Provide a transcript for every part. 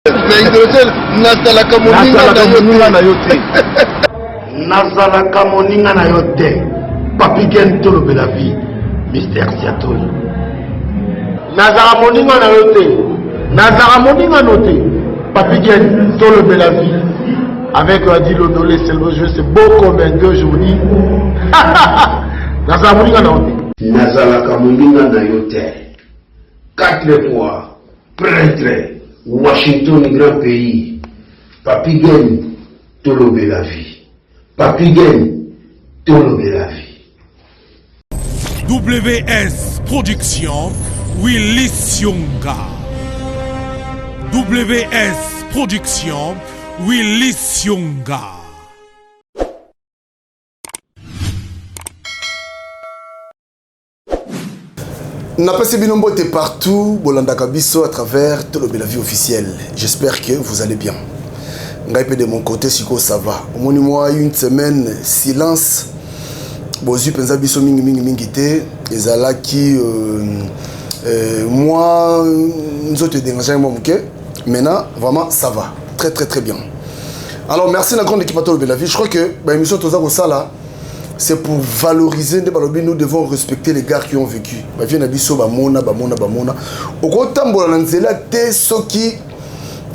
Na nazalaka moninga na yo te. Nazalaka moninga na yo te. Papi Gen tolobela vie. Mister Siatoli. Nazalaka moninga na yo te. Nazalaka moninga no te. Papi Gen tolobela vie. Avec Adi Londolé, c'est le jeu, c'est beau comme un deux jours. Nazalaka moninga na yo te. Nazalaka moninga na yo te. Quatre fois prêtre Washington grand pays Papy Gene tolobela vie Papy Gene tolobela vie. WS Production Willy Sionga WS Production Willy Sionga. Napesi bino mbote partout bolandaka biso à travers Tolobela vie officielle. J'espère que vous allez bien. Ngai pe de mon côté siko ça va. Omoni moi une semaine silence. Bozui penza biso mingi mingi mingi te ezalaki moi nzoto edérangeaki mwa moke. Maintenant vraiment ça va très très très bien. Alors merci la grande équipe à Tolobela vie. Je crois que ba émission toza kosala c'est pour valoriser nde balobi nous devons respecter les gars qui ont vécu. Ba vieux na biso ba mona ba mona ba mona. Okotambola na nzela te soki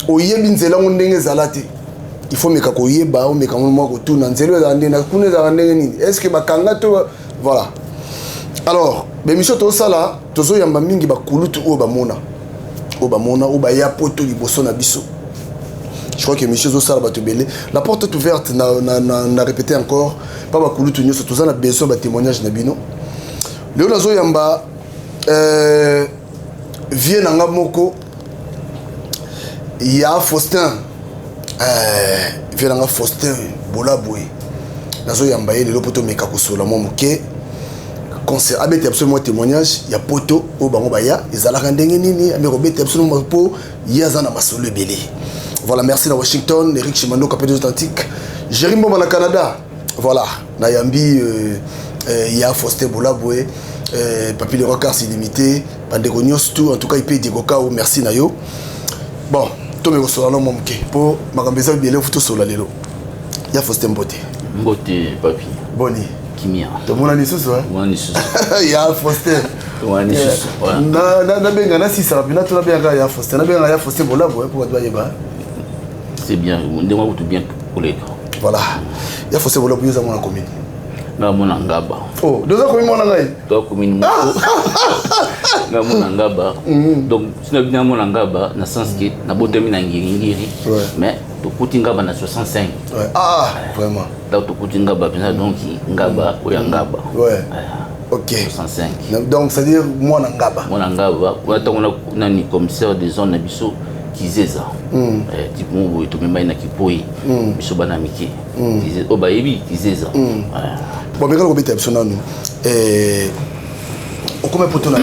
oyebi nzela ngo ndenge ezala te. Il faut meka koyeba omeka ngo mwa kotuna nzela ezala ndenge na kuna ezala ndenge nini. Est-ce que bakanga to voilà. Alors, ba émission tosala tozoyamba mingi ba kulutu oyo bamona. Oyo bamona oyo baya poto liboso na biso. Je crois que monsieur Zosala Batobele, la porte est ouverte, na répété encore, pas bakulutu nyoso, toza na besoin ba témoignage na bino. Leo nazo yamba vieux nanga moko ya Faustin, vieux nanga Faustin Bolabwe. Nazo yamba ye lelo poto meka kosola mwa moke. Concert abete absolument témoignage ya poto oyo bango baya ezalaka ndenge nini ameko bete absolument po ye aza na masolo ebele. Voilà, merci na Washington, Eric Chimando, Capitaine Authentique, Jérémy Mboma na Canada. Voilà, Nayambi ya Faustin Bolabwe, Papi Leroy Cars illimité, Bandeko nyonso tout, en tout cas IP Diego Kao, merci na yo. Bon, to me kosola no moke po makambo eza ebele futo sola lelo. Ya Faustin Mbote. Mbote Papi. Boni. Kimia. Tomona lisusu hein? Tomona lisusu. Ya Faustin. Tomona lisusu. Na benga na sisa rapina to na benga ya Faustin, na benga ya Faustin Bolabwe pour bato bayeba. C'est bien, ndenge kutu bien koleka. Voilà. Ya Faustin Bolabwe yoza mona commune. Nga mona Ngaba. Oh, doza commune mona ngai. To commune moko. Nga mona Ngaba. Donc sina bina mona Ngaba na sens que na botami na ngiri ngiri. Mais tokuti Ngaba na 65. Ouais. Ah, vraiment. Donc tokuti Ngaba penza donc Ngaba oya Ngaba. Ouais. OK. 65. Donc c'est à dire mwana Ngaba. Mwana Ngaba, wana tango na ni commissaire des zones na biso Kizeza. Type mo boye tomemai na Kipoi. Biso bana mike. Kizeza, oh bayebi Kizeza. Bon, mais quand on biso nanu. Okome poto na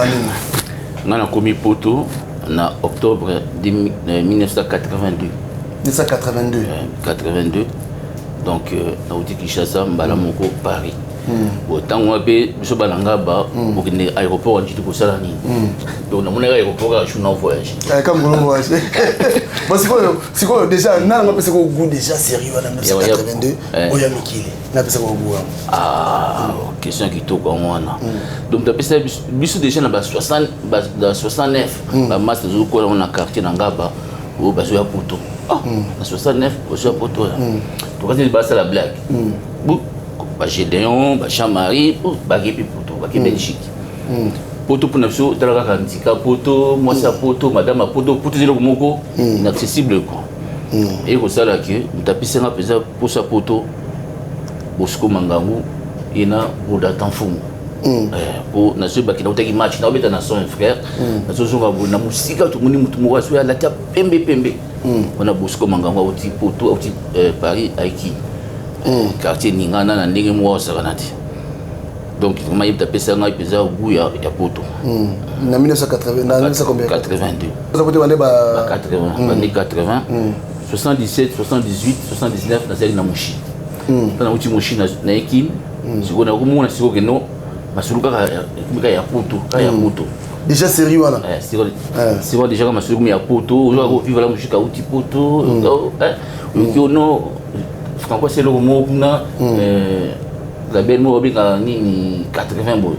nini? Nga nakomi poto na octobre 1982. 1982. 82. Donc nauti Kinshasa mbala moko Paris. Bon, tango wapi biso bana Ngaba okende aéroport nditi kosala nini? Donc namonaka aéroport kaka jour na voyage. Comme vous voyage. Bon, sikoyo déjà na nga pesa ko goût déjà sérieux na 1982 oya mikili. Na pesa ko goût. Ah, question kitoko yango wana. Donc tapesa biso déjà na ba 60 ba 69 ba masse zokola na quartier na Ngaba oyo bazo ya poto. Ah, na 69 bazo ya poto ya. Donc kasi ba la blague. Bu ba Gédéon, ba Jean-Marie, ba kepi poto, ba kepi Belgique. Poto pona biso tala kaka ntika poto, mwasi ya poto, madame ya poto, poto eloko moko inaccessible quoi. Et kosala ke moto apisanga mpenza posa poto Bosco Mangangu ye na Boda Tanfumu. Po nazoyebaki nautaki match naobeta na son frère nazozonga boye na mosika tomoni motu moko azoya alati ya pembe pembe wana Bosco Mangangu auti poto auti Paris aiki quartier ningana na ndenge moko asakana te. Donc vraiment yebi tapesa ngai mpenza goût ya poto. Na 1980, na 1900 combien? 82. Oza kote bande ba 80, bande 80, 77, 78, 79 nazali na Mushi. Mpe nauti Mushi na Ekim. Sikoyo nakomona sikoyo keno masolo kaka ya poto, kaka ya poto. Déjà série wana. Série wana déjà kama soki ya poto, ozoka kovivre la musique auti poto, oyoki ono Franco asi eloko moko kuna, label moko babengaka nini, 80 boye.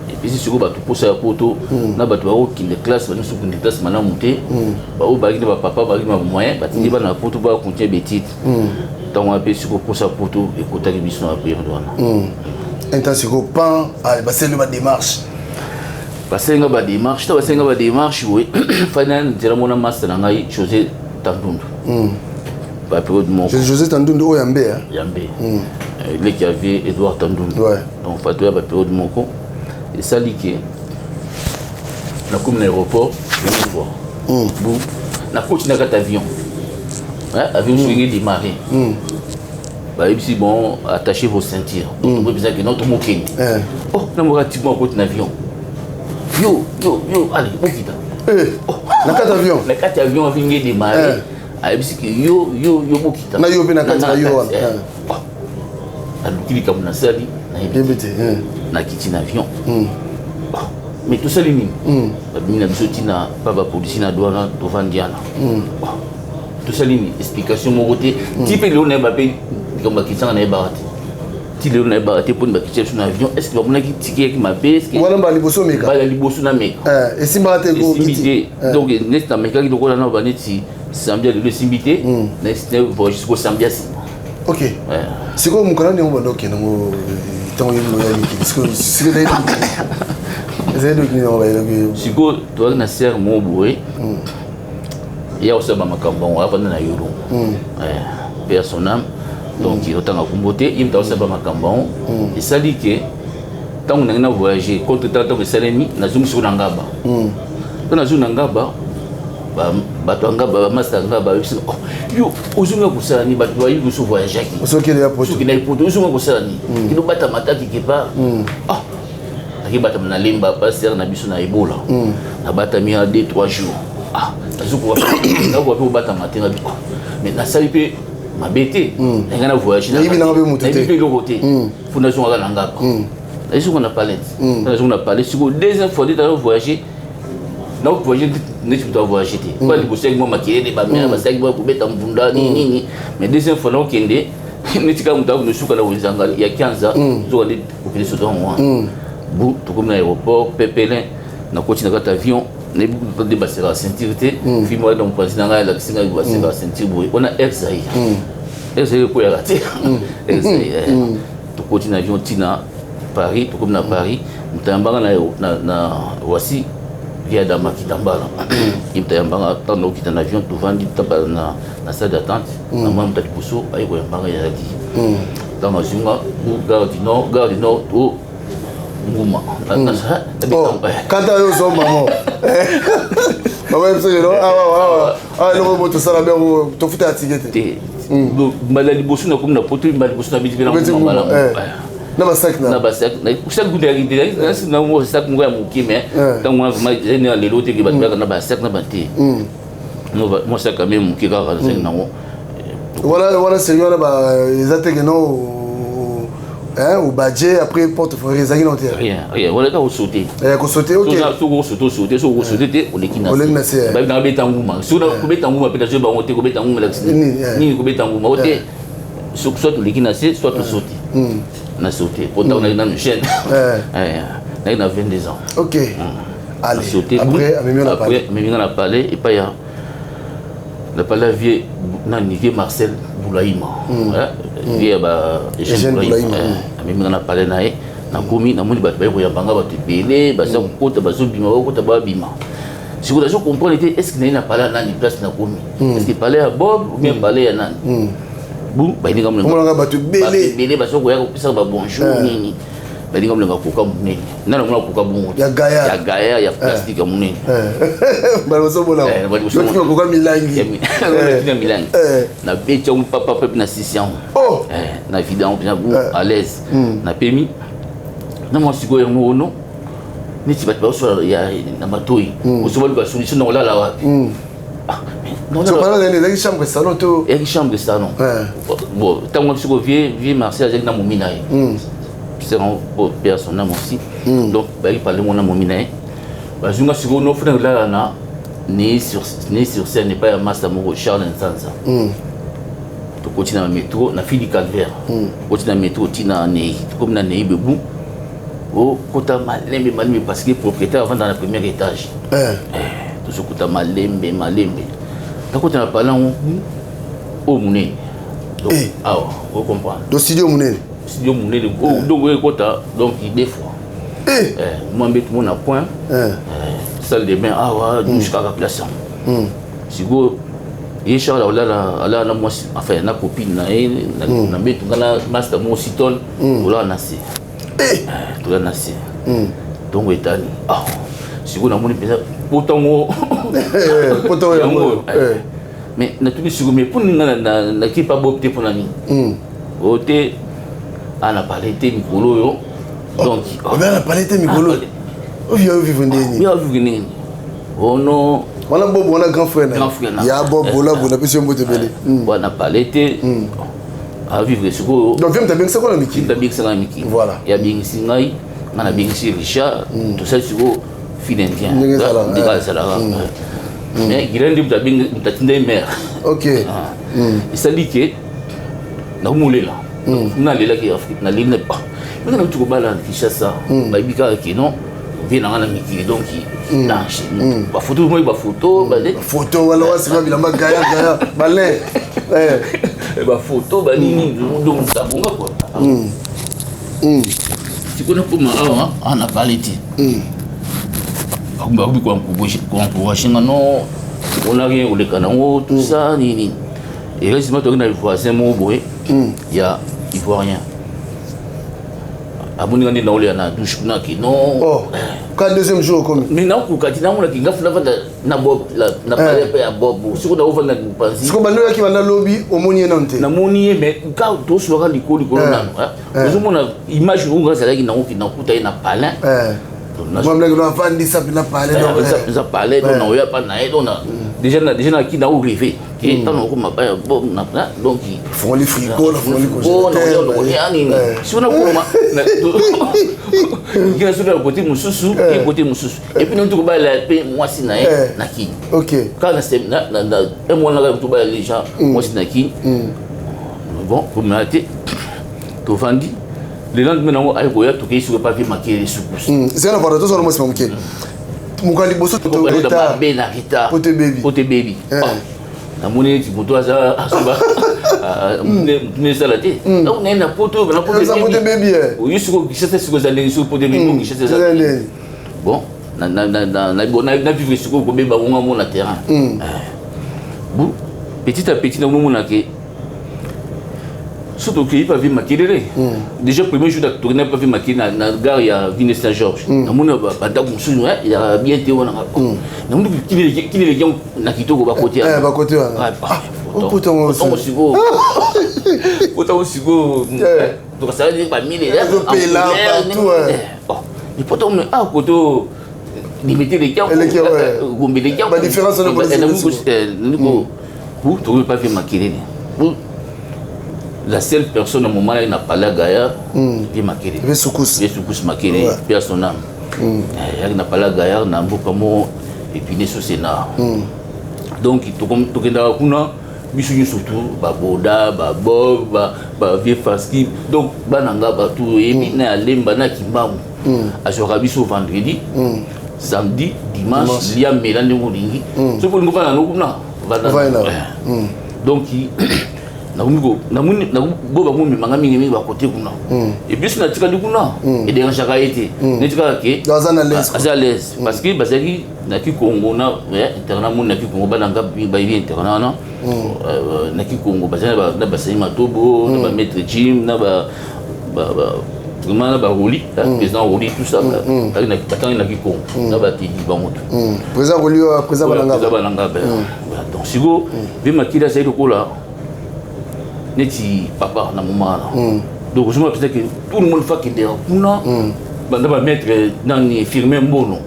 Epesi sikoyo bato mposa ya poto na bato bakokende classe, banyonso kokende classe malamu te, baoyo bazalaki na bapapa, bazalaki na bamoyen, batindi bana na poto bakontinue betide. Ntango wana mpe sikoyo mposa poto ekotaki biso na baperiode wana. Un sikoyo pan basali badémarche. Basalinga badémarche, to basalinga badémarche boye, fana nzela mona master na ngai José Tandundu, bapériode moko. José Tandundu oyo yambe? Yambe, leki ya vieux Edouard Tandundu. Donc fato ya bapériode moko esali ke nakomi na aéroport première fois, bu nakoti na kati avion, avion soki démarré, bayebisi: "Bon, attachez vos ceintures." Tokoyebisaki no tomokende. Oh, namoka ti moko akoti na avion: "Yo, yo, yo, allez, bokita." Na kati avion? Na kati avion, avion nge démarré, ayebisi ke: "Yo, yo, yo, bokita." Na yo mpe na kati na yo wana. Aluki likambo nasali, nayebi te. Nakiti na avion, mais tosali nini? Babimi na biso ntina pa bapolisi na douane, tovandi wana, tosali nini? Explication moko te. Ti mpe lelo nayeba mpe likambo bakitisanga, nayebaka te. Ti lelo nayebaka te mponi bakitisa biso na avion. Est ce que bamonaki ticket yaki mabe? Wana mbala liboso omeka? Mbala liboso nameka. Esimbaka te? Esimbi te. Donc neti namekaki lokola na baneti samedi ya lelo, esimbi te, na voyage sikoyo samedi ya nsima. Ok, sikoyo mokanda ndenge banda okende ngo, ntango yebi mikili, sikoyo ezali doki nini yango bayelaki? Sikoyo tozalaki na sere moko boye ya kosala bamakambo yango, avanda na Yolo, paix à son âme. Donc otanga kombo te, ye moto akosala bamakambo yango. Esali ke ntango nangi na voyage contre ntango esalemi, nazongi sikoyo na Ngaba. Mpo nazongi na Ngaba, bato ya Ngaba, bamasta ya Ngaba bayebisi: "Oh, yo ozongi kosala nini? Bato bayebi biso voyageaki." Ozokende ya poto. Okende poto, ozonga kosala nini? Kende obatama ata quelque part. Ah, nakebatama na Lemba, pasteur na biso na Ebola. Nabatami ya 2 3 jours. Ah, nazokoka mpe kobatama te. Ngabi: "Oh, mais nasali mpe mabe te, ngai na voyage." Nayebi nanga mpe moto te. Nayebi mpe eloko te. Fo nazongaka na Ngaba, nazonga na palais, nazonga na palais. Sikoyo deuxième fois nde nazo voyage, nakovoyage neti moto avoyage te. Mpo liboso yaki mwa makelele, bamere basalaki mwa kobeta mbunda, nini nini. Mais deuxième fois naokende neti kaka moto akende suka na wenzanga ya Kianza, zoka nde kokende soto yango wana. Bu tokomi na aéroport pepelin, nakoti na kati avion, nayebi nde baseraka ceinture te. Fi moko na mopanzi na ngai alakisi ngai baseraka ceinture boye wana. Air Zaïre, Air Zaïre ekoyaka te, Air Zaïre. Tokoti na avion ntina Paris. Tokomi na Paris, moto ayambanga na Roissy, vieux Adama Kitambala. Ye moto ayambanga. Ntango nakokita na avion, tovandi na salle d'attente, na mwana moto ya liboso aye koyambanga ezalaki ntango azwi nga gare du Nord, gare du Nord to nguma. Kanta yo ozomba mo mama biso lelo awa awa, eloko mo tosala bongo, tofuta ya ticket te. Mbala liboso nakomi na poto, mbala liboso nabeti mpe na nguma mbala. Na basac? Na basac, sac kuta yaki te, na mo sac moko ya moke. Mais ntango wana vraiment ezali na lelo te ke bato bayaka na basac na bate. Mwa sac ame moke kaka nazali nango. Wana wana sérieux wana eza te ke non obadje après porte frère ezalaki na te? Rien, rien. Wana kaka kosaute. Kosaute, ok. Soki okosaute, osaute. Soki okosaute te, oleki na oleki na se. Babi nanga beta nguma. Soki kobeta nguma mpe nazwi bango te, kobeta nguma elakisi nini? Kobeta nguma o te, soit oleki na se, soit osaute. Na saute po ntango naki nanu jeune, naki na 22 ans. Ok, allez, après amemi na palais? Amemi nga na palais epai ya na palais vieux nani, vieux Marcel Boulaïma, vieux ya ba Eugène Boulaïma. Amemi nga na palais na ye. Nakomi, namoni bato baye koyamba nga, bato ebele baza kokota, bazobima, bakokota, babima. Sikoyo nazo comprendre te, est ce que naye na palais ya nani? Place nakomi, est ce que palais ya Bob ou bien palais ya nani? Bu bayininga Omonaka bato ebele. Ebele bazo koya kopesaka babonjour nini. Balinga molenga koka monene, nani namona koka bongo? Ya gaya. Ya gaya, ya plastique ya monene. Koka milangi. Ya milangi. Nabeti yango papa mpe na sisi yango, na vide yango mpenza bu à l'aise. Napemi na mwa sikoyo yango ono neti bato bazosola na matoi, oso baluka solution na kolala wapi. Ezalaki chambre salon to? Eyaki chambre salon. Bon, ntango sikoyo vieux Marcel azalaki na momi na ye, paix à son âme aussi. Donc bayaki pale mona momi na ye, bazwi nga sikoyo nofuna kolala na Neuilly-sur-Seine epai ya masta moko, Charles Nsanza. Tokoti na métro na Fili Calvaire, tokoti na métro ntina Neuilly, tokomi na Neuilly bebu, okota malembe malembe parce que propriétaire avanda na premier étage. Tozokota malembe malembe, takota na palais yango oyo monene. Donc awa ocomprendre. Donc studio monene. Studio monene, donc oyo ekota donc deux fois mwa mbetu mo na coin, salle de bain awa, douche kaka place yango. Sikoyo ye Charles alala, alala na mwasi, enfin na copine na ye na mbetu. Nga na master moko sitol tolala na se, tolala na se. Ntongo etani, sikoyo namoni mpenza potango. Poto yango. Mais natuni sikoyo, mais mpo nini nga nakipa Bob te? Mpona nini oyo te ana pale te mikolo oyo? Donc obe ana pale te mikolo oyo, ovivre ndeni? Mi ovivre nini ono? Wana Bob, wana grand frère. Grand frère na ya Bob Bolabo, napesi yo mbote ebele. Wana pale te, avivre sikoyo. Donc vieux moto abengisaka na mikili. Abengisaka na mikili. Voilà. Yabengisi ngai, ngai nabengisi Richard, tosali sikoyo file indien. Ndenge ezalaka. Ndenge azalaka, mais Guylain nde moto atinda ye mare. Esali ke nakomolela, nalelaki, naleli na ndenge nauti kobala na Kinshasa. Bayebi kaka ke non, vie na nga na mikili, donc danger, bafoto moi, bafoto. Photo wana wasima bilamba gaya gaya balin. Bafoto banini, donc abonga quoi. Sikoyo nakoma awa, awa na pale te, bakomi koencourage nga: non, on a rien, koleka nango tout ça nini. Heureusement toki na voisin moko boye ya Ivoirien, amoni nga nde naolela na douche kuna ke non. Oh, ka deuxième jour okomi. Mais nakoka ti namonaki nga funa vanda na Bob, na palais mpe ya Bob. Sikoyo naovanda mopanzi. Siko bando oyaki banda lobi, omoni ye nano te? Namoni ye, mais ka tosolaka likolo likolo nano, ozomona image oyo nga azalaki nango, nakuta ye na palin. Mwamlaki no avandisa mpena palais. Eza palais, donc naoya pa na ye, donc déjà naki nao rêve ke ntango nakoma Bob, donc fongoli frigo, nafongoli. Congélateur nini. Siko nakoma kina soki na côté mosusu, ye côté mosusu, et puis nauti kobala mpe mwasi na ye na Kini. Kaka na un mois naka tobala déjà mwasi na Kini. Bon, komela te, tovandi. Le lendemain nango aye koya, tokei soki epa vieux Makele sukusu. Zela na voiture, tozala mwasi moke, mokolo liboso. Mabe na retard. Pote bebi. Pote bebi. Namoni neti moto aza azoba mutune esala te. Donc naye na poto na pote bebi. Oyo sikoyo Kinshasa, sikoyo eza ndenge sikoyo pote bebi, Kinshasa eza ndenge. Bon, na vivre sikoyo kobeba ngonga mo na terrain. Bon, petit à petit nakomomona ke so tokei pa vieux Makelele. Déjà premier jour tokenda pa vieux Makelele na gare ya Ville Saint Georges, namoni bandako mosusu ezalaka bien te wana. Namoni kini eleki na kitoko, bakote. Bakote wana. Otango sikoyo, otango sikoyo tokasala bamile. Ezopela partout. Poto ah koto limité eleki, Gombe eleki. Badifférence. Tokoki pa vieux Makelele, la seule personne na moment na palais Gaya, vieux Makele. Vieux Soukous. Vieux Soukous Makele, paix à son âme. Yaki na palais Gaya na mboka mo Épinay sur Sénat. Donc tokendaka kuna biso nyonso, surtout baboda, babob, bavieux Faski, donc bana nga bato oyebi na ya Lemba na Kimbangu. Azwaka biso vendredi, samedi, dimanche, lia mela ndenge olingi. Soki olingi ovanda no kuna, vanda. Donc namoni bo bango memanga mingimingi bakote kuna, et puis so natikali kuna, edérangeaka ye te, neti kaka ke aza aza l'aise, parce que bazalaki naki Kongo na internat. Moni naki Kongo, bana nga bayebi internat wana naki Kongo, bazali na basali Matobo, na bamaître Jim, na vraiment na baroli, président Roli, tout ça, batangi naki Kongo na batedi bango to. Président Roli, président Balanga. Balanga. Donc sikoyo vieux Makili azali lokola neti papa na moma wana. Donc ozomona mpenza ke tout le monde fa kendeka kuna, banda bamaître nani, Firmin Mbono,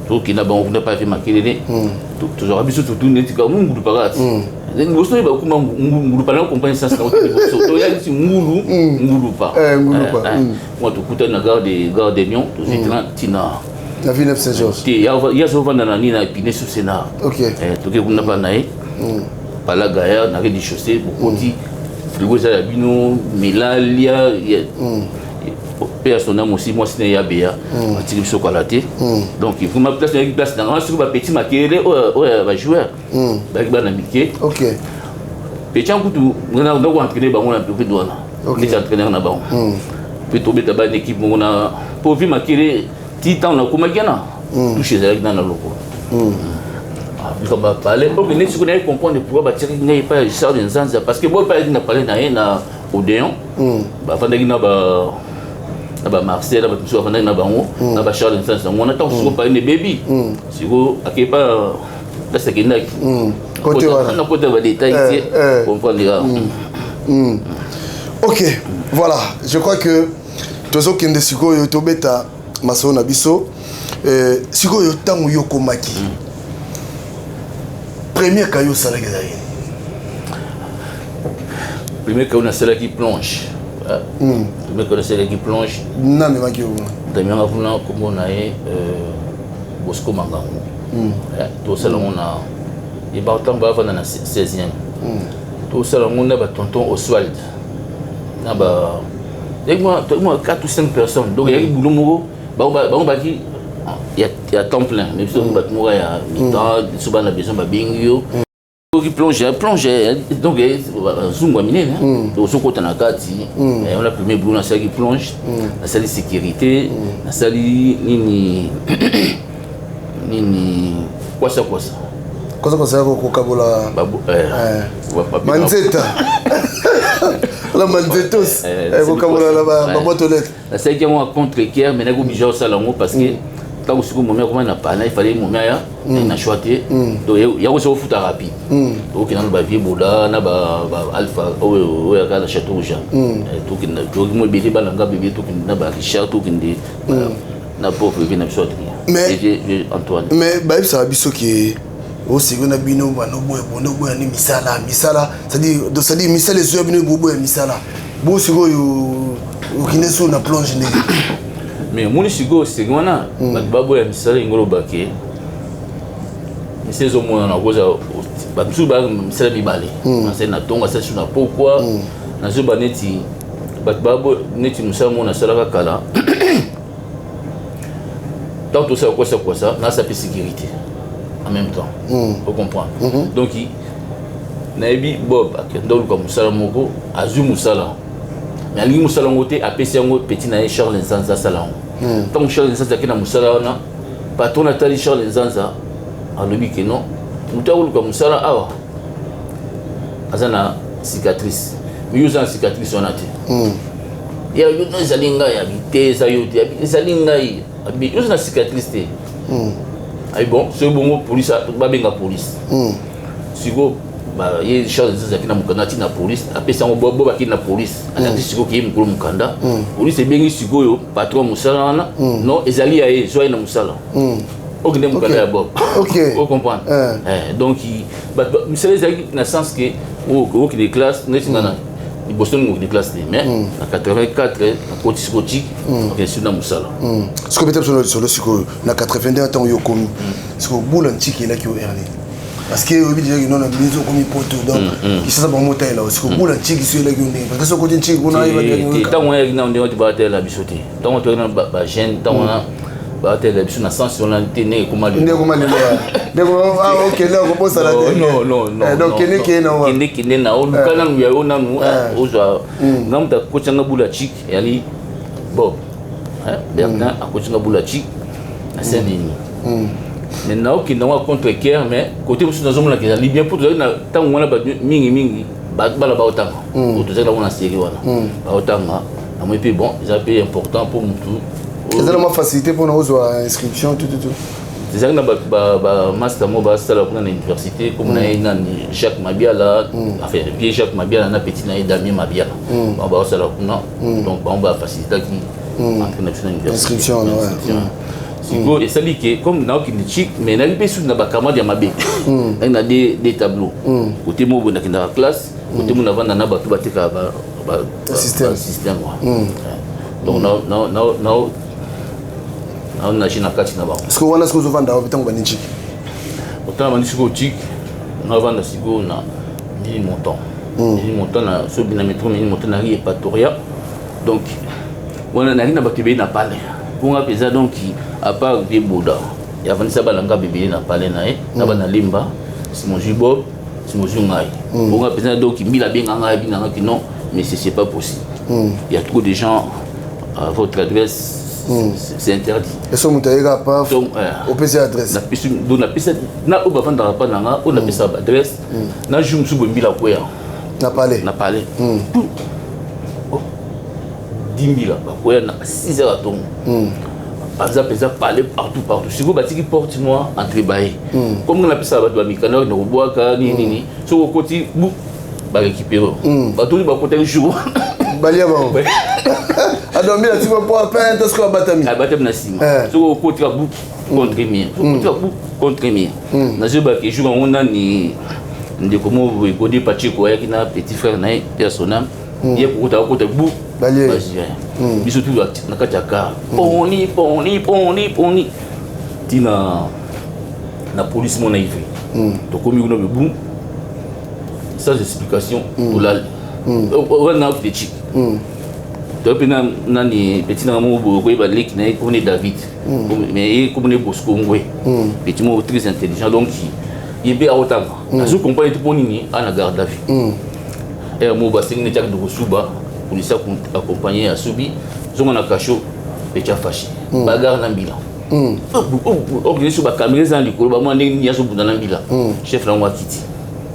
tokenda bango kuna pa vieux Makelele. Tozwaka biso surtout neti ka mungulu pakati. Liboso oyeba okoma ngulupa na comprendre sens na ote liboso toya neti ngulu ngulupa. Ngulupa. Mwa tokutani na gare de Lyon, tozwi train ntina na Villeneuve Saint Georges. Te, ye azovanda na nini, na Épinay sur Sénart. Toke kuna mpa na ye pala gaya na rez de chaussée. Bokoti, frigo eza ya bino, melalia mpe ya sonda mosi, mwasi na ye ya beya atiki biso kala te. Donc vraiment place nayaki, place nanga soki bapetit makelele oyo ya bajoueur bayaki bana mike. Petit kutu ndako entraîner bango na période wana, neti entraîneur na bango mpe tobeta bana équipe moko na po vi makele ti ntango nakomaki wana, touche ezalaki na lokolo likambo ya palais. Ok, neti sikoyo naye comprendre pourquoi batiaki ngai epai ya Charles Nzanza, parce que bo epai ayaki na palais na ye na Odéon, bafandaki na bamarcel, na bato mosusu bafandaki na bango na bacharles Nzanza yango wana. Ntango sikoyo palais na ebebi, sikoyo akei pa place akendaki. Côté wana. Na kota badétail te, comprendre kaka. Ok, voilà, je crois que tozokende sikoyo tobeta masolo na biso. Sikoyo ntango yo okomaki, premier kayo osalaki ezalaki? Premier kayo nasalaki plonge. Premier kayo nasalaki plonge. Namemaki yo kuna? Namemanga kuna, kombo na ye Bosco Mangango. Tosala yango na yebaka ntango bavanda na 16e. Tosala yango na batonton Oswald na ba mwa 4 ou 5 personnes. Donc eyaki boulot moko, bango baki ya temps plein, mais biso bato moko ya mi-temps. Biso bana besoin, babengi yo oki plonge, plonge. Donc zungu ya minene ozokota na kati wana. Premier boulot nasalaki plonge, nasali sécurité, nasali nini nini, kwasa kwasa. Kwasa kwasa yako kokabola manzeta la manzetos, kokabola na baboîte aux lettres. Nasalaki yango à contre cœur, mais naki obligé osala yango parce que ntango sikoyo momi akoma na pana, il fallait momi aya na choix te. Donc yango soki ofuta rapide, tokokenda na bavie bola na baalpha oyo aka na Château Rouge. Tokenda, toki mo ebele, bana nga bebe, tokende na barichard, tokende na pauvre vie na biso Adrien Antoine. Mais bayebisaka biso ke oseko na bino banoboya bonoboya nde misala, misala, c'est-à-dire misala ezoya, bino boboya misala. Bo sikoyo okende so na plonge ndenge? Mais omoni sikoyo senge wana bato baboya misala, yango olobake misala ezomonana koza. Bato mosusu baa misala mibale, nasali na ntongo, asali su na pokwa. Nazoba neti bato babo neti mosala moko nasalaka kala, ntango tosala kwasa kwasa, nasala mpe sécurité en même temps, ocomprendre? Donc nayebi Bob akenda oluka mosala moko, azwi mosala, mais alingi mosala yango te, apesi yango petit na ye Charles Nzanza asala yango. Ntango Charles Nzanza ake na mosala wana, patron atali Charles Nzanza, alobi ke non, moto akoluka mosala awa aza na cicatrice, mais yo oza na cicatrice wana te. Ya yo no, ezali ngai. Abi te, eza yo te. Abi ezali ngai. Abi yo oza na cicatrice te. Abi bon, soki bongo police, babenga police. Sikoyo ye Charles Nzanza azalaki na mokanda, ati na police, apesi yango bo bakei na police, alaki sikoyo keye mokolo mokanda, police ebengi sikoyo patron mosala wana: non, ezali ya ye, zwa ye na mosala. Okende mokanda ya Bob. Ocomprendre? Donc misala ezalaki na sens ke okende classe neti nga na liboso ningi okende classe te, mais na 84 nakoti sikoyo tik, okende sikoyo na mosala. Sikoyo beta biso na lisolo. Sikoyo na 82, ntango yo okomi sikoyo, bula ntiki elaki yo erne, parce que oyebi déjà que non, biso okomi poto, donc kisasa bango motayela. Sikoyo bula ntiki so elaki yo ndenge? Parce que soki okoti ntiki kuna, oyeba. Ntango wana eyaki nano ndenge batayela biso te. Ntango toyaki na bajeune, ntango wana batayela biso na sens wana te ndenge ekoma. Ndenge ekoma lelo, ndenge okende okobosana te. Non. Donc kende kende na kende kende na oluka nanu ya yo nanu ozwa. Nga moto akotianga bula chik eyali Bob Bertin, akotianga bula chik na Saint Denis. Mais naokende yango contre cœur, mais côté mosusu nazomonaka ezali bien, mpo tozali na ntango wana bato mingimingi bana baotanga, oyo tozali nango na série wana baotanga. Namoni mpe bon, eza mpe important mpo motu Eza na mwa facilité mpona ozwa inscription, tout tout tout. Ezalaki na bamaster moko basala kuna na université, comme na ye nani, Jacques Mabiala, enfin vie Jacques Mabiala na petit na ye Damien Mabiala, bango baosala kuna. Donc bango bafacilitaki entrée na biso na université. Inscription. Sikoyo esali ke comme naokende chik, mais nayaki mpe susu na bacamarade ya mabe. Nayaki na deux tableaux: côté moko boye nakendaka classe, côté moko navanda na bato batekaka Système. Système. Donc naonage na kati na bango. Sikoyo wana, sikoyo ozovanda wapi ntango bandi chik? Otala, bandi sikoyo chik, navanda sikoyo na Ménilmontant. Ménilmontant, na sobi na métro Ménilmontant, na rue Equatoria. Donc wana nayaki na bato ebele na palais mponga mpenza. Donc à part de boda, avandisa bana nga ebele na palais na ye, na bana Lemba, simozwi Bob, simozwi ngai mponga mpenza. Donc mbila abenga ngai, abinangaki: "Non mais c'est pas possible, il y a trop de gens à votre adresse, c'est interdit." Eso moto ayeka paf? Donc opesi adresse? Napesi, donc napesa na oyo bavandaka mpa na nga, oyo napesa baadresse na jour mosusu boye, mbila kweya. Na palais? Na palais. Oh, 10 mbila bakoya na 6 heures ya ntongo, baza mpenza palais partout partout. Sikoyo batiki porte noire entre baye, comme nga napesaka bato bamikanda na kobwaka nini nini, soki okoti bu barécupéré. Bato oyo bakotaki jour balia bango adombi na tima po apinte, soki abatami. Abatami na nsima. Soki okotika bu contre mien, okotika bu contre mien, nazoyebaka jour yango nani, ndeko mo boye, Gode Pacheko, ayaki na petit frère na ye mpe ya sonam ye, kokota akota bu. Balie. Bazwi biso tu na kati ya car, poni poni poni poni ntina na police mona Ivry. Tokomi kuna bebu sans explication, tolali wana te chik. Toyo mpe nani, petit nanga moko boye, koyeba leki na ye komone David, mais ye komone Bosco Ngwe, petit moko très intelligent. Donc ye mpe aotanga, azo comprendre te mpo nini ana garde à vue. Ere moko basengi neti akende kosuba, polisi accompagné, asubi, zonga na cachot. Petit afâché, bagarre na mbila, organise so bacaméra eza na likolo, bamona ndenge nini azobunda na mbila. Chef nango akiti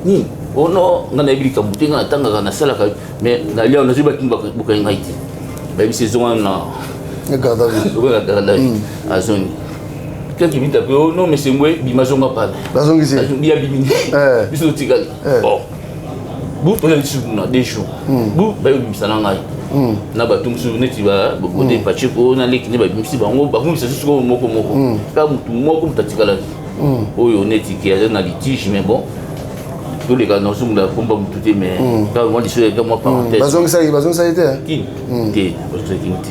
nini: "Oh non, nga nayebi likambo te, nga natangaka, nasalaka, mais nalia, nazwi bakini bokai ngai te." Bayebisi ezonga na garde à vue. Oyo na garde à vue. Azongi quelques minutes après: "Oh non, monsieur Ngwe, bima, zonga pale." Bazongisi. Ya bimi, biso totikali. Bon, bu toza lisusu kuna 2 jours, bu bayobimisa na ngai na bato mosusu neti Bode Pacheko na leki nde babimisi bango. Bakomisa susu moko moko, kaka motu moko, moto atikalaki oyo neti ke aza na litige. Mais bon, toleka, nazongela komba motu te, mais kaka mwa liso eka mwa parenthèse. Bazongisaki, bazongisaki te? Kini te, bazongisaki kini te.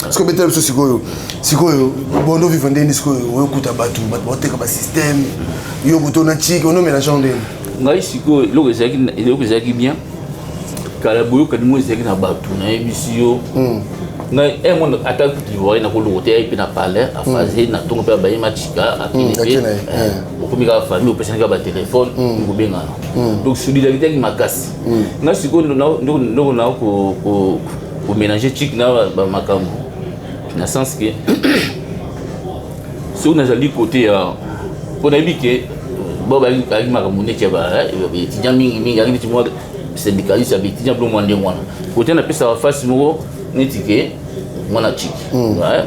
Sikoyo betela biso sikoyo, sikoyo bondo vivre ndeni? Sikoyo oyokuta bato, bato baoteka basystème, yo kuta ona chike, onomélange ndeni? Ngai sikoyo eloko ezalaki bien kala, boyokani mo ezalaki na bato. Nayebisi yo, ngai mwana ata kutu ivoirien nakoloko te, aye mpe na palais afase na ntongo mpe abaye macika akende mpe okomi kaka famille, opesani kaka batelefone, kobengana. Donc solidarité yaki makasi. Ngai sikoyo ndoko na komélange chik na bamakambo, na sens ke soki nazali côté ya mpo nayebi ke bo bayaki makambo neti ya baétudiant mingimingi, ayaki neti mwa syndicaliste ya baétudiant, bilo mwa ndenge wana. Kote napesaka face moko neti ke mwana chiki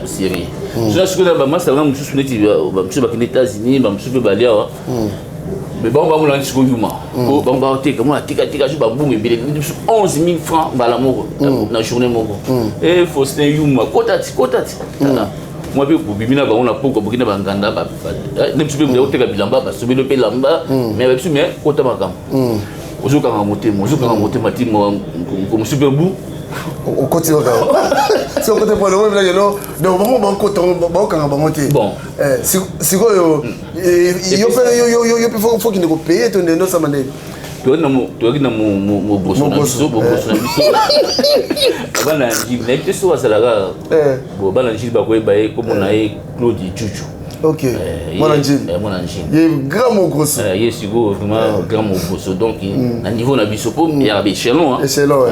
sérieux. So sikoyo na bamasa nga mosusu, neti bamosusu bakende États-Unis, bamosusu mpe balia awa, mais bango bamona sikoyo yuma po bango baoteka, mona atekateka so babunga ebele, biso 11 000 francs mbala moko na journée moko. E Faustin yuma, kota ti, kota ti, tala mwa mpe bobimi na bango na poko, boki na banganda nde biso mpe oteka bilamba, basobeli mpe lamba, mais babiso, mais kota makambo, ozokanga motema, ozokanga motema ti mosusu mpe bu. Okoti kaka soki okote pona omo bilaki no. Donc bango bakota, bakokanga bango te. Bon. Sikoyo yo mpe faut kende kopaye to ndende osama ndenge? Toyaki na moboso na biso, boboso na biso, bana ya Njili. Nayebi te soki azalaka bo bana Njili bakoyeba ye, kombo na ye Claude Juju. Ok, mwana Njili. Mwana Njili. Ye grand mogroso. Ye sikoyo vraiment grand mogroso. Donc na niveau na biso, mpo yaka baéchelon. Échelon.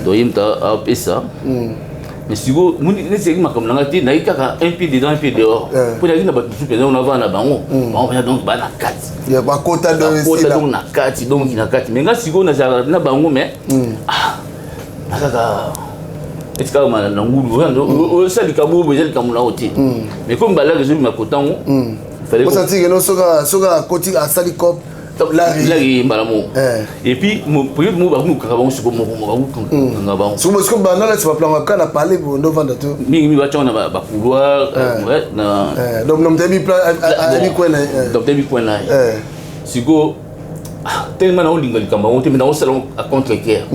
Donc ye moto apesa, mais sikoyo neti ezalaki makambo na ngai te, nayaki kaka un pied dedans, un pied dehors, mpo nayaki na bato mosusu mpenza ona vana na bango, bango mpenza donc baa na kati. Bakota. Bakota donc na kati, donc na kati. Mais ngai sikoyo nazalaka na bango, mais na kaka neti kaka na ngulu, osala likambo oyo eza likambo na yo te, mais comme balaka ezobima kotango. Osantike no, soki akoti, asali cop. Lari mbala moko. Et puis période moko bakokanga bango siko moko moko, bakokanga bango. Siko banda neti baplanga kaka na palais boye nde ovanda to? Mingi mingi batyango na bacouloir na Donc moto ayebi ayebi coin na ye. Donc ayebi coin na ye. Sikoyo tellement naolinga likambo yango te, me naosala à contre cœur.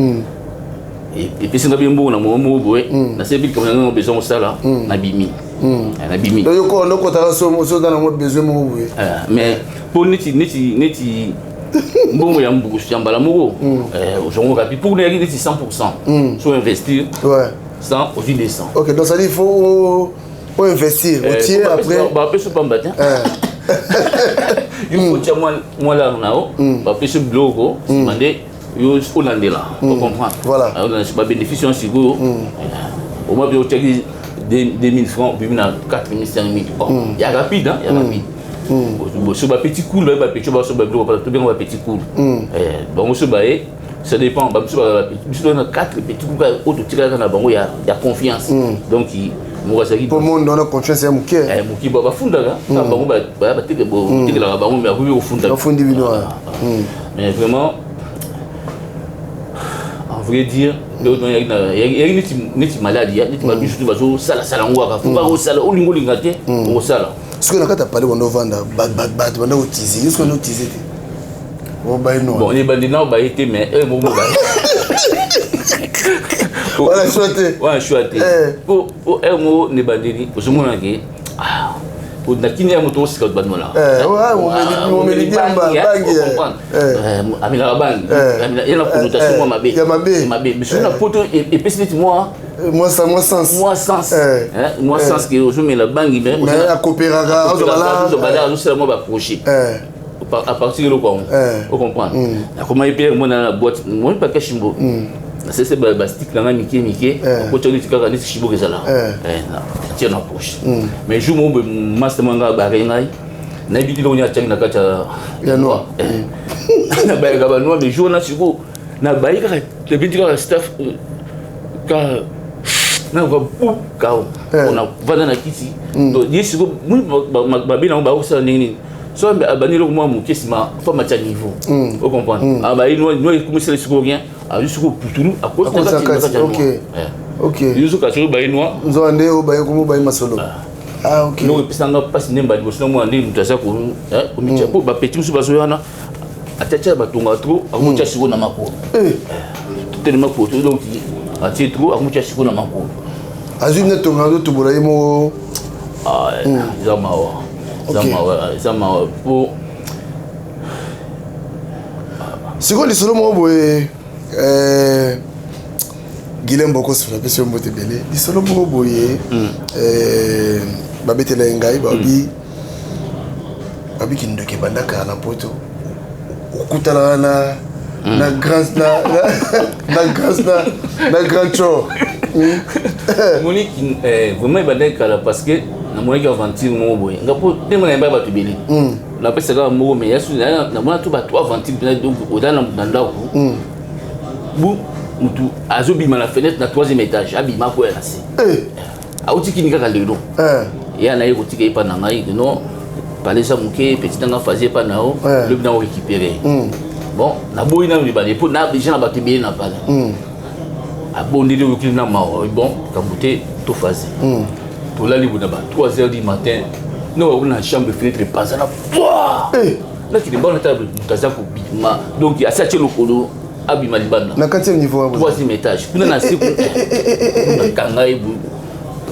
Epesi nga mpe mbongo na moko moko boye, nasebi likambo na nga besoin kosala, nabimi, nabimi. Donc yo ndokotaka so oza nango besoin moko boye. Mais mpo neti mbongo ya mbukusu ya mbala moko, ozongo rapide mpo kuna yaki neti 100 % so investir 100, ozwi 200. Ok, donc ça dit il faut investir otie après. Bapesi pamba te. Yo kotia mwa lare na yo, bapesi biloko, nsima nde yo olandela, ocomprendre? Voilà. Babénéfice wana sikoyo, au moins mpe otiaki 2000 francs, obimi na 4000, 5000. Bon, ya rapide, hein, ya rapide. So bapetit cool, baye bapetit, baso babiloko tobenga bapetit cool. Bango so baye, ça dépend. Babiso biso na 4 petit cool oyo totikalaka na bango ya confiance. Donc moko azalaki Po monde wana confiance ya moke. Moke, bafundaka bango, batekelaka bango, mais akoki kofunda. Bafundi bino. Mais vraiment, en vrai dire, yaki neti maladi, neti babiso te, bazosalasala yango kaka fo kaka osala, olinga olinga te, okosala. Soki na kati ya palais banda ovanda, bato banda kotize yo, soki banda otize te, obaye no? Bon, ebandi na obaye te, mais moko mobaye. Wana choix te. Wana choix te. Po ere moko na ebandeli ozomona ke nakini ya moto osika bato banola. Amelaka bangi, ye na connotation mwa mabe. Ya mabe. Mabe. Mais soki na poto, epesi neti mwa mwa sens. Mwa sens, mwa sens ke ozomela bangi, mais akopéraka. Azobala, azosala mwa baprojet à partir eloko yango, ocomprendre? Nakomaki mpe mona na boîte moni pake shimbo, nasese bastick na nga mike mike, okotya neti kaka neti shimbo ezala, tia na poche. Mais jour moko master mwa nga bare ngai, nayebi te eloko atiangi na kati ya noix. Nabayaka banoix, mais jour wana sikoyo nabayi kaka, nabeti kaka staff kaka, nakoka bu kao vanda na kiti. Donc ye sikoyo babe nango bakosala ndenge nini? So abandi eloko mwa moke, nsima fa matia niveau, ocomprendre? Abayi noix, ekomisala sikoyo rien, azwi sikoyo putulu, akoti na kati ya noix. Yozoka soki baye noix. Nzoka nde oyo baye komo baye masolo. Ah, ok. Eloko epesanga mpasi nde mbali liboso namona ndenge moto aza komitia, po bapeti mosusu bazoya wana, atiatia batonga trop, akomotia sikoyo na makolo telema poto. Donc atie trop, akomotia sikoyo na makolo. Azwi nde tonga, azotobola ye moko. Eza mawa, eza mawa, eza mawa po Sikoyo lisolo moko boye, Guilem Bokoso, napesi yo mbote ebele. Lisolo moko boye babetela ye ngai, babi babi kindoki ebandaka na poto, okutanaka na grand na grand na grand chor. Omoni, vraiment ebandaki kala, parce que namonaki aventure moko boye. Nga mpo ndenge nayembaki bato ebele, napesaka moko, mais yasu namona to bato aventure mpena. Donc oza na ndako bu, mutu azobima na fenêtre na troisième étage, abima koya na se, auti kini kaka lelo, ye na ye kotika epa na ngai. Non, palais eza moke, petit nanga fazi epa na yo, lobi na orécupéré. Bon, naboyi nano mibale mpo na déjà na bato ebele na palais. Abondeli, oyokili na mawa. Bon, kambo te, tofazi tolali bo na ba 3 heures du matin, no bakuna na chambre, fenêtre epanzana pwa, nakende mbana tala moto aza kobima. Donc asi atie lokolo, abima libanda. Na quatrième niveau? Troisième étage kuna na se, nakanga ye boye: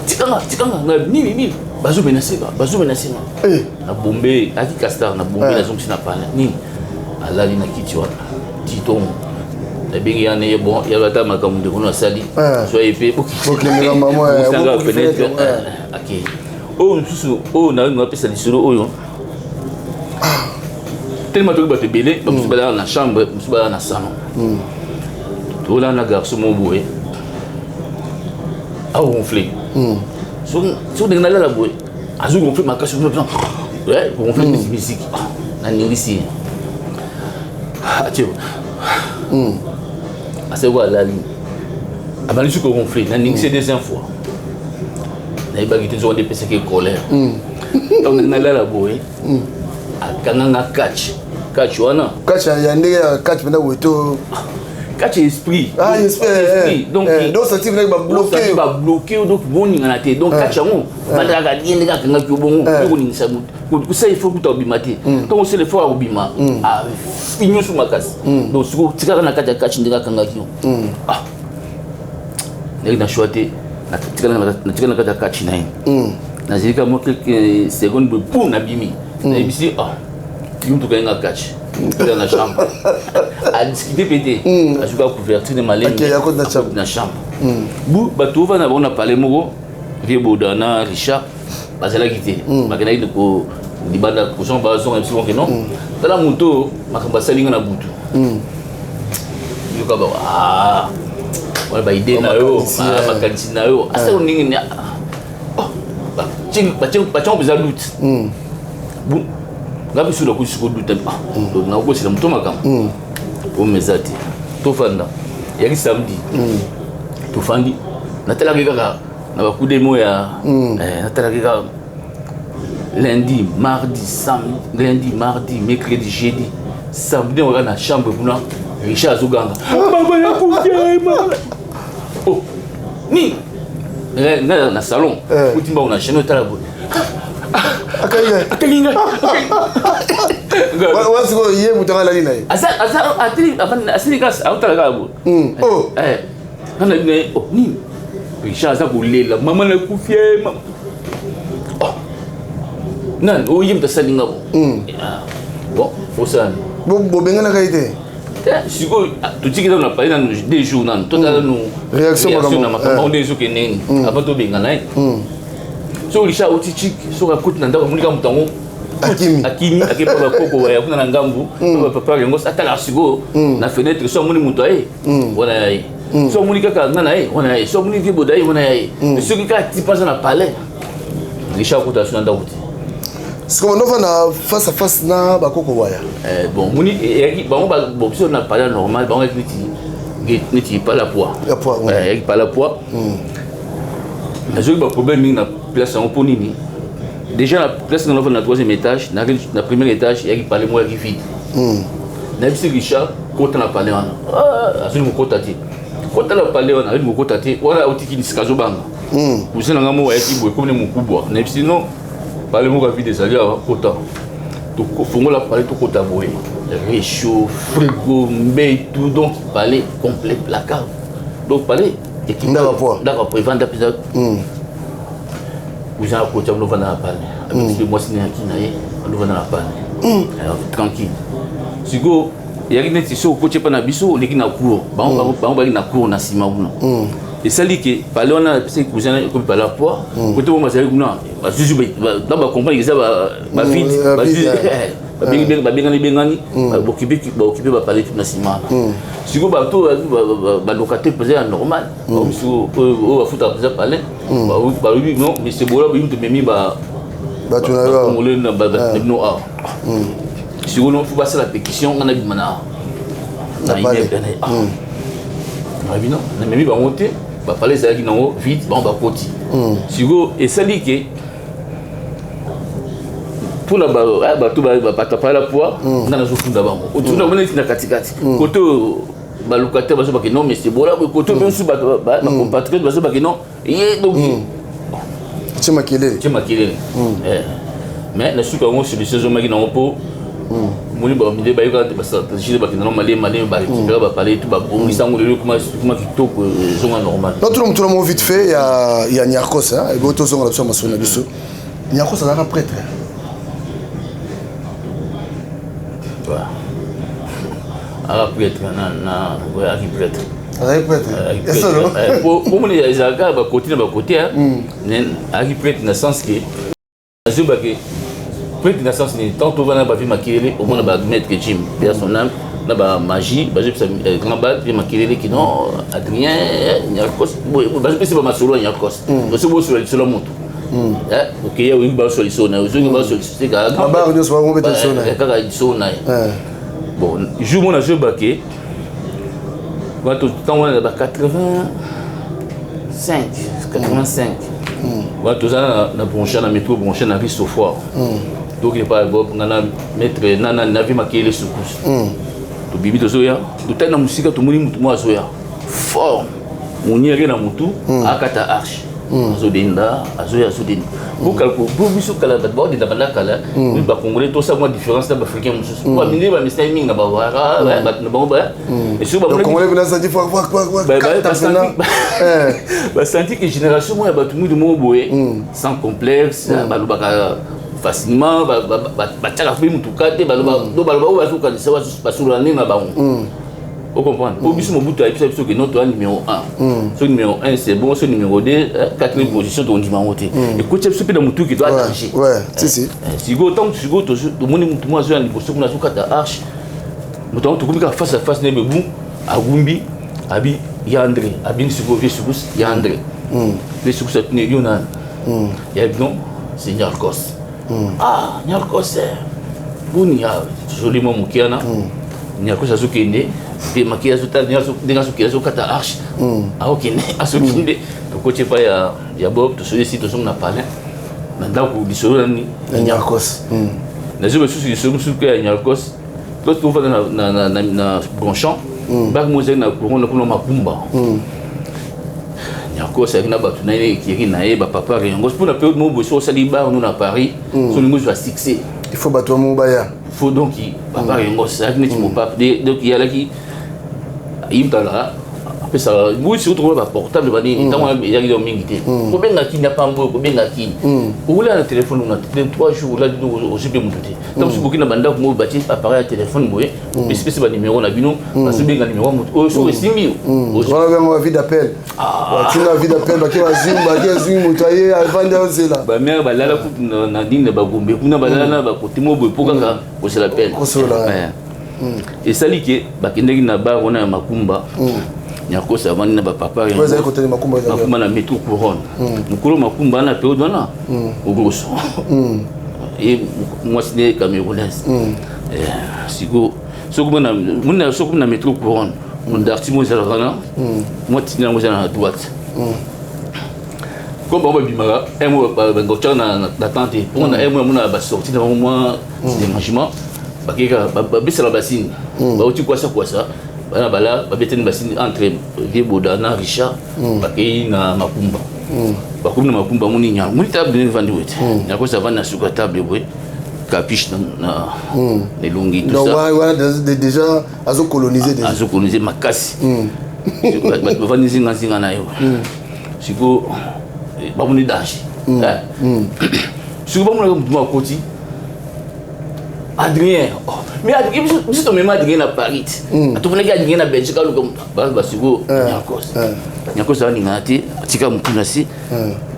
"Tikanga, tikanga nga." Nini nini, bazomenase nga, bazomenase nga. Na bombe aki castar, na bombe, nazongisi na palais. Nini, alali na kiti wana titongo, nabengi yana ye. Bon, yaba ata makambo ndeko no asali, so ye mpe bokisanga fenêtre, ake. Oyo mosusu oyo nalingi napesa lisolo oyo, telema toki bato ebele, bamosusu balala na chambre, mosusu balala na salon. Tolala na garçon moko boye, aronfle. Soki ndenge nalala boye, azo ronfle makasi, ronfle neti musique. Naningisi ye, atie aseko, alali, abandi soki koronfle. Naningisi ye deuxième fois, nayebaki te nzoka nde epesaki colère. Donc nalala boye, akanganga catch. Catch wana. Catch ya ndenge ya catch mpenza boye to catch esprit. Ah, esprit, esprit. Donc donc senti mpenza babloqué. Babloqué, donc boningana te. Donc catch yango bandaka ye ndenge akangaki yo bongo, okoningisa moto kosala effort kuta obima te. Ntango osala effort ya kobima, afi nyonso makasi. Donc sikoyo tikaka na kati ya catch ndenge akangaki yo. Ah, ndenge na choix te, natikala na kati ya catch na ye. Nazalika mwa quelques secondes boye, pum, nabimi, nayebisi: "Ah, yo moto okayenga catch, na chambre." Adiscute mpe te, azuka couverture ne malembe na chambre. Bu bato ovanda bango na palais moko, vieux Boda na Richard bazalaki te, bakendaki ko libanda kozonga, bazonga biso ke non, tala moto makambo asalinga na butu. Yoka ba wana baide na yo, makanisi na yo, asala ndenge nini? Batiango mpenza doute. Nga biso nakoki siko doute, nakokosela moto makambo oyo eza te. Tofanda, eyaki samedi, tofandi, natalaki kaka na bakude mo ya, natalaki kaka lundi, mardi, samedi, lundi, mardi, mercredi, jeudi, samedi kaka na chambre kuna, Richard azoganga: "Mama, nakufi, mama." Oh, nini? Nga na salon, kuti mbango na chaîne, otala boye. Akangi ngai. Wana sikoyo ye moto anga alali na ye? Asili kaka, aotala kaka boye. Nga na ye: "Oh, nini?" Richard aza kolela: "Mama, nakufi, mama." Oh, nani oyo? Ye moto asali nga bo. Bon, osala. Bobenganaka ye te? Sikoyo totiki nano na palais nanu 2 jours, nanu totala nanu réaction na makambo ngo ndenge ezokende nini avant tobengana ye. Soki Richard auti chik, soki akoti na ndako, amonika moto yango. Akimi. Akimi, akepa bakoko ya kuna na ngambu, papa yango atalaka sikoyo na fenêtre. So amoni moto aye wana ya ye, so amoni kaka nga na ye wana ya ye, so amoni vieux Boda ye wana ya ye. Soki kaka tipa aza na palais, Richard akota so na ndako te. Sikoyo ndofanda face à face na bakoko waya? Bon, moni eyaki bango, bon, biso na palais normal, bango yaki neti palais ya poids. Ya poids. Eyaki palais ya poids. Nazwaki baproblème mingi na place yango. Mpo nini? Déjà na place nga nafanda na troisième étage, na premier étage eyaki palais moko yaki vide. Nayebisi Richard: "Kota na palais wana." Azoli kokota te. "Kota na palais wana." Azoli kokota te. Wana autiki lisika, azobanga. Cousin na nga moko ayaki boye, komi ne mokubwa. Nayebisi: "Non, palais moko ya vide ezali awa, kota." Tofongola palais, tokota boye, réchaud, frigo, mbetu, donc palais complet, placard, donc palais. Ndako ya poids. Ndako ya poids evanda mpenza. Cousin akoti, andovanda na palais, abetisi mwasi nayaki na ye, andovanda na palais tranquille. Sikoyo eyaki neti soki okoti epa na biso, oleki na cour, bango bayaki na cour na nsima kuna. Esali ke palais wana apesaki cousin, ekomi palais ya poids. Kote bongo bazali kuna, bazuzi na bacomprendre eza bavide, babengani bengani, baokipe bapalais na nsima wana. Sikoyo bato balocataire mpenza ya normal, oyo bafutaka mpenza palais, balobi: "Non, monsieur Bola, boyi tomemi bato na yo bacongolais na bino awa." Sikoyo faut basala pétition, nga nabima na immeuble na bino, namemi bango te. Bapalais ezalaki nango vide, bango bakoti. Sikoyo esali ke mpona bato batapala poids, nga nazofunda bango otunda bona neti na katikati. Kote oyo balocataire bazobake: "Non, monsieur Bola." Kote oyo mosusu bacompatriote bazobake: "Non, ye." Donc tie makelele. Tie makelele. Mais na suka yango, solution ezomaki nango, mpo moni bamide bayoka bastratégie, bakenda no malemi malemi, barécupéra bapalais tu, babongisa yango. Lelo ekoma kitoko, ezonga normal. Natuna motuna moko vite fait ya Niarkos. Ebo tozonga na biso ya masolo na biso. Niarkos azalaka prêtre? Aka prêtre na aki prêtre. Azalaki prêtre esolo? Po moni ezalaka bakote na bakote. Ayaki prêtre na sens ke azobake prêtre na sens nini? Tant tovanda bavi makelele, omona bamaître Jim, paix à son âme, na bamagie bazopesa grand bal mpe makelele ki non, Adrien Niarkos, bazopesa bamasolo ya Niarkos. Oso bosola lisolo ya moto, okeya oyoki basola lisolo na ye, ozongi basola Babar nyonso bakobeta lisolo na ye. Kaka lisolo na ye. Bon, jour mo nazobake ntango wana ba 85, 85 wana, toza na Bronchard, na métro Bronchard, na rue Sofoir. Tokende pa Bob, nga na maître na na navi makele sukusu. Tobimi, tozoya, totali na mosika, tomoni motu moko azoya fort, moniere na motu, akata arche, azodenda, azoya, azodenda. Po biso kala bato baodenda banda kala, bacongolais tosala mwa différence na baafricain mosusu, po bamindele bamesai mingi na bawara bato na bango. Congolais vena santi Basanti ke génération moko ya bato mwindu moko boye, sans complexe, balobaka facilement, batiaka mpe mutuka te, baloba oyo bazokanisa, basolola ndenge na bango, ocomprendre. Po biso Mobutu ayebisa biso ke non, toya numéro 1. So numéro 1, c'est bon. So numéro 2, quatrième position, tokondima yango te. Ekotia biso mpe na mutuki, toya danger. Sikoyo ntango sikoyo tomoni mutu moko azoya liboso kuna, azokata arche, moto yango tokomi kaka face à face nde bebu agumbi, abi ya André, abingi sikoyo vieux Sukus, ya André. Vieux Sukus atuni: "Yo nani?" Ya non, c'est Nyarkos. "Ah, Nyarkos, boni?" Joli mwa moke wana. Nyarkos azokende mpe maki, azotala ndenge azokende, azokata arche, aokende, azokende. Tokoti epai ya Bob, tosolisi, tozongi na palin na ndako, lisolo nani? Nyarkos. Nazwi lisusu lisolo mosusu mpe ya Nyarkos. Tofanda na Bonchamp, baki mo ezali na courant kuna Makumba. Nyarkos azalaki na bato na ye, ekiri na ye, bapapa yango mpona période moko boye. So osali bar no na Paris, so olingi ozwa succès, il faut bato mo baya. Faut donc papa yango azalaki neti mopape. Donc eyalaki ye moto apesaka boyi. Surtout tokola baportable banini, ntango ezalaki do mingi te. Kobenga kini apamba oyo, kobenga kini, okolia na telefone na 3 jours, olali, ozwi mpe motu te. Ntango soki boki na bandako moko, batie appareil ya telefone boye, opesipesi banimero na bino, bazobenga nimero ya motu oyo, soki esimbi yo. Wana bengo ba vie d'appel, batinga vie d'appel, bake bazwi, bake azwi moto, aye, avandi, azela. Bamare balala kutu na nini, na bagombe kuna, balala na bakote mo boye, mpo kaka kosela pele. Kosola. Esali ke bakendaki na bar wana ya Makumba. Nyakosi avandi na bapapa. Oyo ezali kotali Makumba ezali Makumba na métro Couronne. Mokolo Makumba wana, période wana, ogroso ye mwasi ne camerounaise. Siko soki mona, soki na métro Couronne, mondarti mo ezalaka na mwa tina yango eza na droite. Comme bango babimaka mo bango na tente mpo na mo yamona basorti na bango, mwa dérangement, bakeka babesala basine, bauti kwasa kwasa bana bala, babetani basine entre vieux Boda na Richard. Bakei na Makumba, bakomi na Makumba, moni nyango, moni table ndenge evandi boye te. Nyakosi avandi na suka table boye, capuche na elongi, tout Donc ça. Wana déjà azocoloniser déjà. Azokolonize makasi. Bato bavandi nzinganzinga na yo. Sikoyo bamoni danger. Sikoyo bamonaka motu moko akoti, Adrien. Oh, mais Adrien, biso tomema Adrien na Paris te, atomonaki Adrien na Belgique, aluka basikoyo Nyakos. Nyakos alingana te, atika motu na se.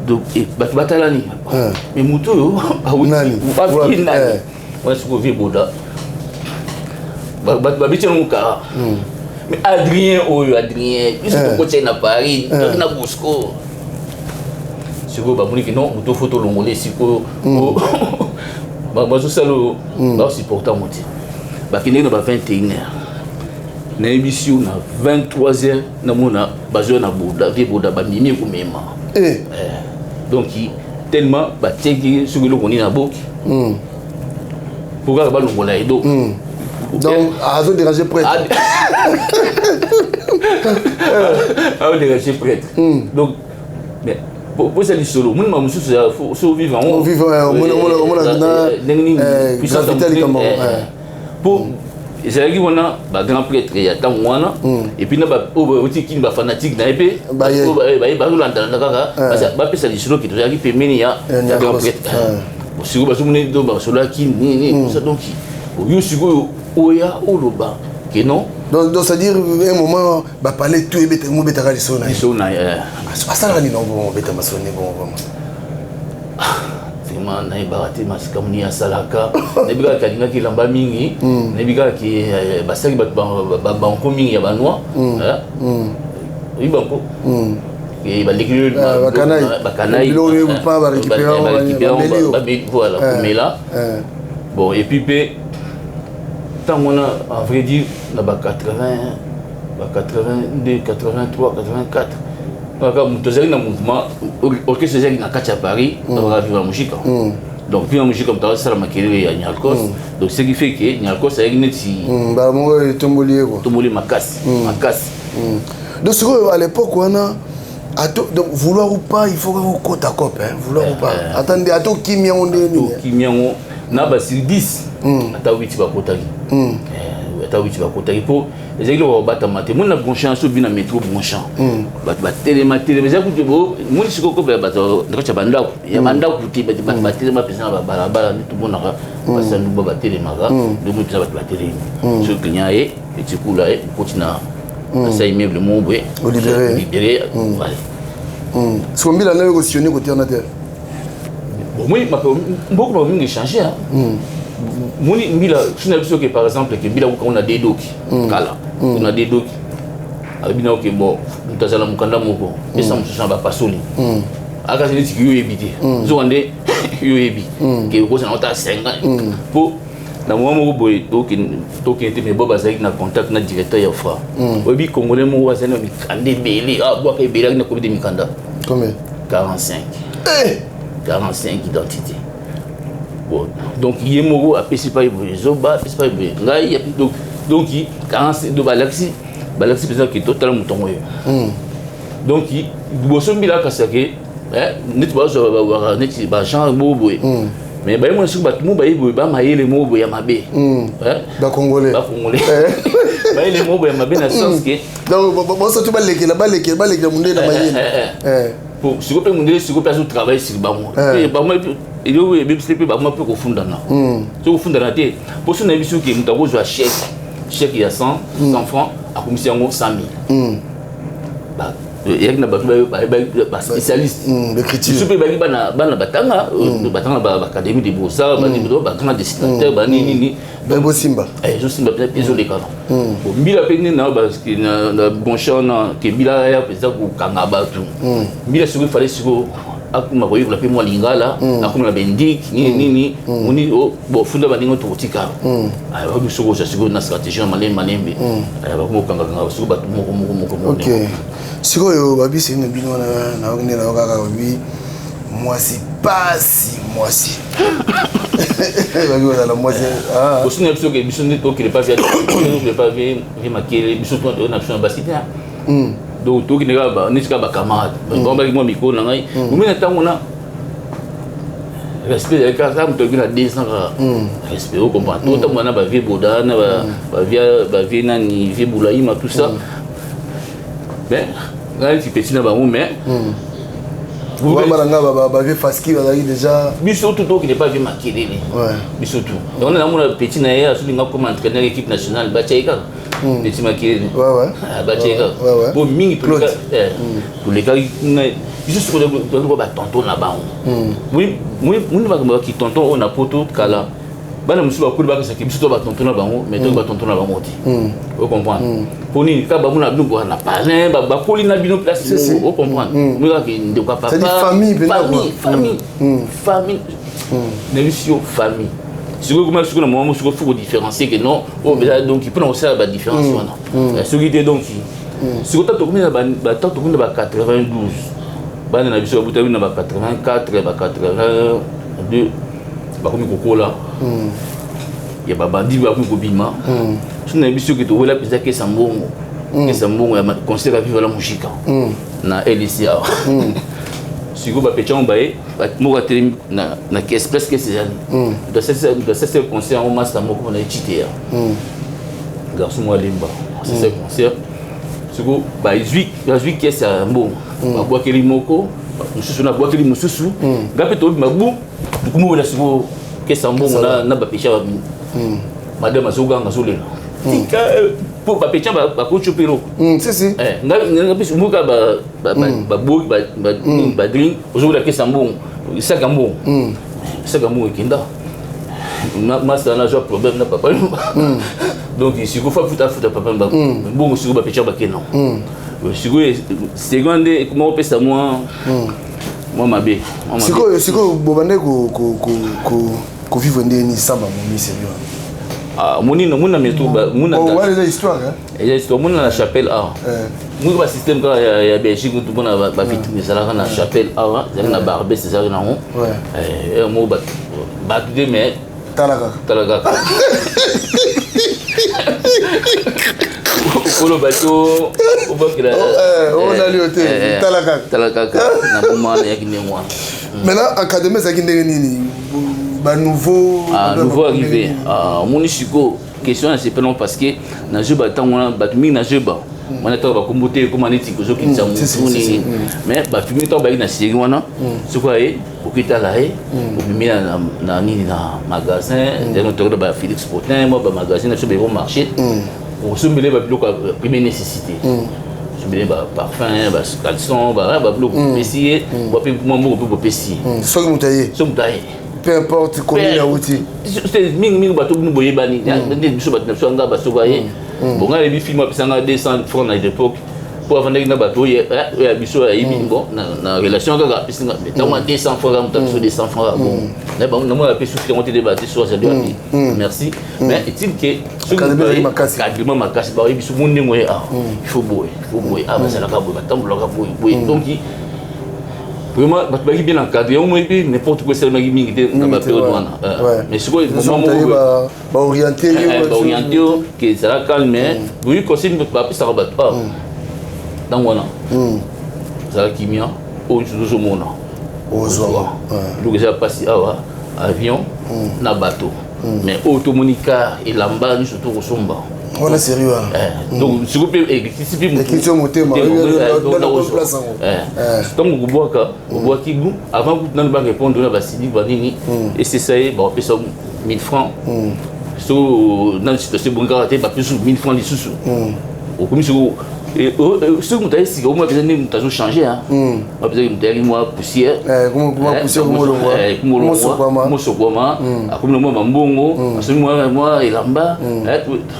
Donc bato batalani, mais motu oyo Nani? awuti nani? Wana sikoyo vieux Boda, bato babeti yango kara, mais Adrien oyo, Adrien biso tokotia ye na Paris, toki na Bosco. Sikoyo bamoni ke non, moto fo tolongola sikoyo, bazosala oyo bazosupporta mo te. Bakendeki na ba 21 heures, nayebisi yo, na 23 heures namona bazoya na Boda, vieux Boda, bamemi ekomema. Donc tellement batiaki soki eloko nini na boki po kaka balongola ye. Donc Donc azodéranger prêtre. Aodéranger prêtre. Donc mais posa lisolo monima mosusu so vivre yango. Vivre, omona ndenge nini puissance ya gravité motu, likambo, po ezalaki wana bagrand prêtre ya ntango wana, et puis na oyo bauti kini, bafanatique na ye mpe Baye. oyo baye bazolandalanda kaka, bapesa lisolo ke tozalaki pembeni ya ya grand Nyakos. prêtre. Sikoyo bazomona do basololaki nini, tout ça. Donc oyo sikoyo oya oloba ke non. Donc c'est-à-dire un moment bapale tout ebeta, mobetaka lisolo na ye. Lisolo na ye. Asalaka nini bongo, obeta masolo ne bongo vraiment? Vraiment nayebaka te makambo nini asalaka. Nayebi kaka alingaki elamba mingi, nayebi kaka ke basalaki bato babanko mingi ya banoir, oyi banko baleki. Bakanai. Bakanai. Biloko oyo pa barécupérer, bameli yo. Voilà, komela. Bon, et puis mpe ntango wana, en vrai dire, na ba 80, ba 82, 83, 84, kaka moto azalaki na mouvement, orchestre ezalaki na kati ya Paris, bakaka Viva la Musica. Donc Viva Musica moto asala makelele ya Niarcos. Donc ce qui fait que Niarcos ayaki neti Mbala moko etomboli ye quoi. Tomboli makasi makasi. Donc sikoyo, à l'époque wana ato, donc vouloir ou pas, il faut kaka okota cope, hein, vouloir ou pas, ata nde ata okimi yango nde nini. Tokimi yango na basili 10, ata 8 bakotaki. Ata 8 bakotaki, mpo ezalaki lokola kobatama te. Moni na Bonchamp, so obi na métro Bonchamp, bato batelema telema. Eza kutu moni sikoyo kope ya bato na kati ya bandako, ya bandako te. Bato batelema mpenza na babalabala nde tomonaka basanduba batelemaka. Nde moni mpenza bato batelemi. Soki client ye etikula ye, okoti na asa immeuble moko boye. Olibéré. Libéré, voilà. Siko mbila nayo ekosione kote wana te. Bon, moi, mboka bango mingi échange. Moni mbila so na biso ke, par exemple, ke mbila koka na dedoki kala na dedoki, alobi na oke, bon, moto azala mokanda moko, pesa mosusu na bapasoli, akasi neti yo oyebi te, zoka nde yo oyebi ke okozala ota 50. Mpo na moma moko boye tokende te, mais bo bazalaki na contact na directeur ya Fra. Oyebi Congolais moko azali na mikanda ebele, abwaka ebele, aki na kobi te mikanda. Combien? 45. Eh! 45 identité. Bon, donc ye moko apesi pai boye, zoba apesi pai boye, ngai donc 45. Donc balakisi mpenza ke totala motongo oyo. Donc liboso mbila akasake neti bazwa neti bagenre moko boye, mais bayemona soki bato mo baye boye, bamayele moko boye ya mabe. Bacongolais. Bacongolais, bayele moko boye ya mabe, na sens ke Donc boso balekela balekela balekela mondele na mayele. Sikoyo mpe mondele sikoyo mpe azotravaille sur bango. Bango eloko ebebiseli mpe bango mpe kofundana. Soki kofundana te, mpo so nayebi soki moto akozwa chèque ya 100 francs, akomisi yango 100 000. Eyaki na bato baspécialiste d'écriture. Biso mpe bayaki bana batanga baacadémie de beaux-arts, bagrand dessinateur, banini nini. Bosimba. Ezosimba mpenza, ezolekana. Bon, mbila mpe nde na Bonchamp na ke mbila aya mpenza kokanga bato. Mbila sikoyo efale sikoyo akoma koyekola mpe mwa lingala, akoma na bendike nini nini. Moni bon, funda baninga tokotika bakomi sikoyo kozwa sikoyo na stratégie na malembe malembe, bakomi kokangakanga sikoyo bato moko moko moko moko. Ok, sikoyo babisi na bino wana, nayoki nde nayo kaka babi mwasi pasi, mwasi babi kozala mwasi. Bosi na biso ke biso nde tokende pa tokende pa vie makele. Biso toyo na biso na basi te. Donc tokende kaka neti kaka bacamarade, bango baki mwa mikolo na ngai omi na ntango na respect ezalaki kaka moto oki na 200 kaka respect, ocomprendre. Totambola na bavie boda na bavie nani, vie Bulaima, tout ça. Mais ngai neti petit na bango, mais Bana nga bavie Faski bazalaki déjà. Biso tu tokende pa vie makelele. Biso tu yango namona petit na ye azolinga comme entraîneur équipe nationale, batia ye kaka petit makelele, batia ye kaka. Bo mingi tolekaki biso sikoyo batonton na bango. Moni makambo baki tonton oyo na poto kala, bana mosusu bakoli bakasaki biso to batonton na bango, mais toki batonton na bango te, ocomprendre? Mpo nini? Kaka bango na bino na parrain, bakoli na bino place moko, ocomprendre? Moi kaka ndeko ya papa. Famille. Famille, famille, famille na biso yo, famille. Sikoyo koma sikoyo na moma mosiko, faut kodifférencier ke non, oyo eza donc mpona kosala badifférence wana. Soki te, donc sikoyo ta tokomi na ba tokomi na ba 92, bana na biso babutami na ba 84, ba 82, bakomi kokola ya babandi, bakomi kobima. So na biso ke towela mpenza kesa mbongo, kesa mbongo ya concert ya Viva la Musica na LC awa. Sikoyo bapeti yango baye, moko atelemi na caisse, place caisse ezali, moto asese concert yango, master moko mpona eciteya, garçon moko alemba asese concert. Sikoyo bazwi caisse ya mbongo, babwakeli moko mosusu, na abwakeli mosusu. Nga mpe tobima bu tokomowela sikoyo caisse ya mbongo na bapeti. Madame azoganga, azolela, tika po bapeti bakoti mpe eloko. Moka baboki badrink, ozokola caisse ya mbongo, esaka mbongo, esaka mbongo ekenda. Masa nazwa problème na papa. Donc sikoyo fa futa futa papa mbongo. Sikoyo bapeti bakenda. Sikoyo second nde ekoma kopesa mwa mabe. Sikoyo bobande kovivre ndenge nini samba momi seri wana? Ah, moni na métro, mona. Bon, wana eza histoire, hein? Eza histoire. Mona na chapelle awa, moni basystème kaka ya Belgique, kutu mpona bavitrine ezalaka na chapelle awa, ezalaki na Barbes, ezalaki nango moko bato te, mais Tala kaka. Tala kaka, okoloba to obakela. Olali yo te, tala kaka. Tala kaka, na moma wana eyaki ndenge wana. Maintenant, académie ezalaki ndenge nini? Banouveau? Ah, nouveau arrivé. Ah, omoni sikoyo question na sepelamo, parce que nazoyeba ntango wana bato mingi nazoyeba wana, ntango bakombo te, ekoma neti kozokitisa motu nini, mais bato mingi ntango bayaki na série wana, soki aye okitala ye, obimi na nini, na magasin ndenge tokoda ba Félix Potin, mwa bamagasin na biso ba marché, osombele babiloko ya première nécessité, osombele baparfum, bacaleçon, babiloko opesi ye, mpe mwa mbongo mpe bopesi ye. Soki moto aye. Soki moto aye. Peu importe commune auti. Mingi mingi bato bino boyebani nde biso bato na biso anga basoko aye. Bon, ngai nayebi film apesanga 200 francs na l'époque, po avandaki na bato oyo ya biso ayebi. Bon, na relation kaka apesinga, mais ntango 200 francs kaka, moto apeso 200 francs kaka, bon, namona ape suki yango te nde bate so azali wapi, merci. Mais est-il que soki encadrement makasi, bayebi so mo ndenge oye awa, il faut boye, il faut boye, awa bazalaka boye, batambolaka boye boye, donc vraiment bato baki bien encadré. Yango moyebi n'importe quoi esalemaki mingi te na bapériode wana. Mais sikoyo Baoriente. Baoriente yo ke ezala calme. Boyi conseil bapesaka bato awa ntango wana, ezala kimia, oyo nyonso tozomona. Ozwa. Eloko eza mpasi awa, avion na bateau, mais oyo tomoni car, elamba nyonso tokosomba. Wana sérieux wana. Donc sikoyo mpe ekitisi mpe. Ekitisi motema. Ntango kobwaka, obwaki gu avant kutu nanu barépondre na basidi banini, esesa ye, bapesa 1000 francs. So nanu situation ebongi kaka te, bapesi 1000 francs lisusu. Okomi siko, soki moto aye sika, omona mpenza nde moto azochange, mpenza moto ayaki mwa poussière, mosokwama, akomi na mwa bambongo, asomi mwa elamba,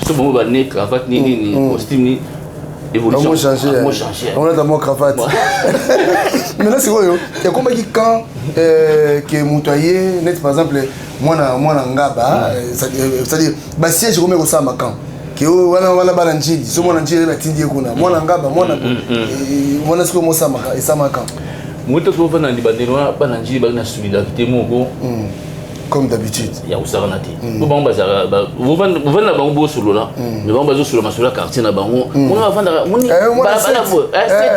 so bango bane cravate nini nini, costume nini. Évolution on a mwa cravate. Maintenant sikoyo ekomaki quand ke moto aye neti par exemple mwana Ngaba, c'est-à-dire basiège ekomi kosalama quand ke wana wana bana Njili, so mwana Njili batindi ye kuna, mwana Ngaba, mwana wana, sikoyo mosamaka esamaka? Moto tovanda na libandelo wana, bana Njili baki na solidarité moko. Comme d'habitude. Ya kosakana te, po bango bazalaka, bovanda na bango, bosolola, mais bango bazosolola masolo ya quartier na bango. Mona bavandaka balabala boye,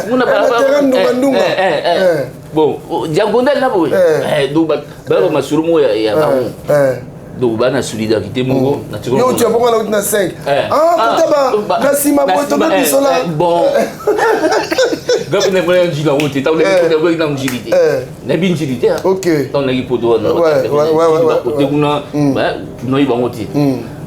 mona balabala bon diagonale na boye, donc baya bamasolo moko ya bango, donc baa na solidarité moko. Yo tu apoko na uti na 5, ah kota na nsima boye, tobebisola. Bon, nga mpe namonaki Njili yango te. Ntango nayaki na Njili te, nayebi Njili te. Ntango nayaki poto wana, bakote kuna noyi bango te.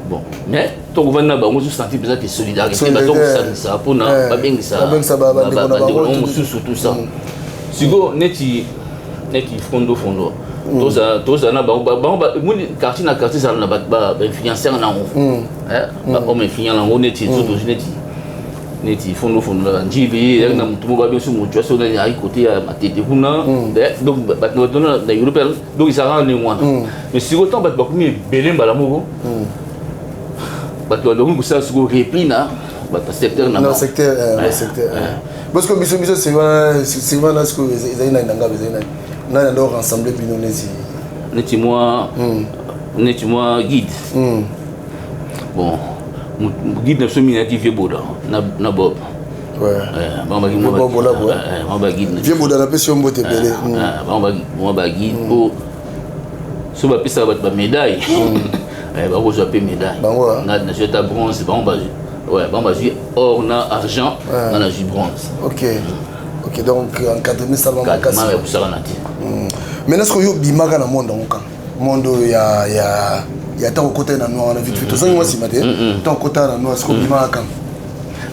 Bon, mais ntango ovandi na bango, ozosentir mpenza te solidarité, bato kosangisa mpona babengisa bandeko nango mosusu, tout ça. Sikoyo neti fondo fondo, tozala na bango, moni quartier na quartier ezala na bainfluenceur nango, bahomme influent nango, neti tozwi neti fondo fondo na Njili, ezalaki na motu moko babengi so motu aso nani, ayaki kote ya Matete kuna. Donc bato na Europe, donc ezalaka ndenge wana. Mais sikoyo ntango bato bakomi ebele mbala moko, bato bakomi kosala sikoyo repli na bato secteur na secteur. Parce que biso wana sikoyo ezali nani na Ngaba? Ezali nani nani ando rassemble bino neti? Neti mwa guide. Bon, guide na biso mingi nayaki Vieux Boda na Bob. Bango baguide. Vieux Boda, napesi yo mbote ebele. Bango baguide, po so bapesaka bato bamédaille, bakozwa mpe médaille. Nga nazwi ata bronze, bango bazwi or na argent, nga nazwi bronze. Ok, donc encadrement salama makasi. Ya kosakana te. Maintenant sikoyo yo obimaka na monde yango, kan monde oyo ya ntango okota na noir wana, vite fait, tozangi mwa nsima te, ntango okota na noir, sikoyo obimaka kan?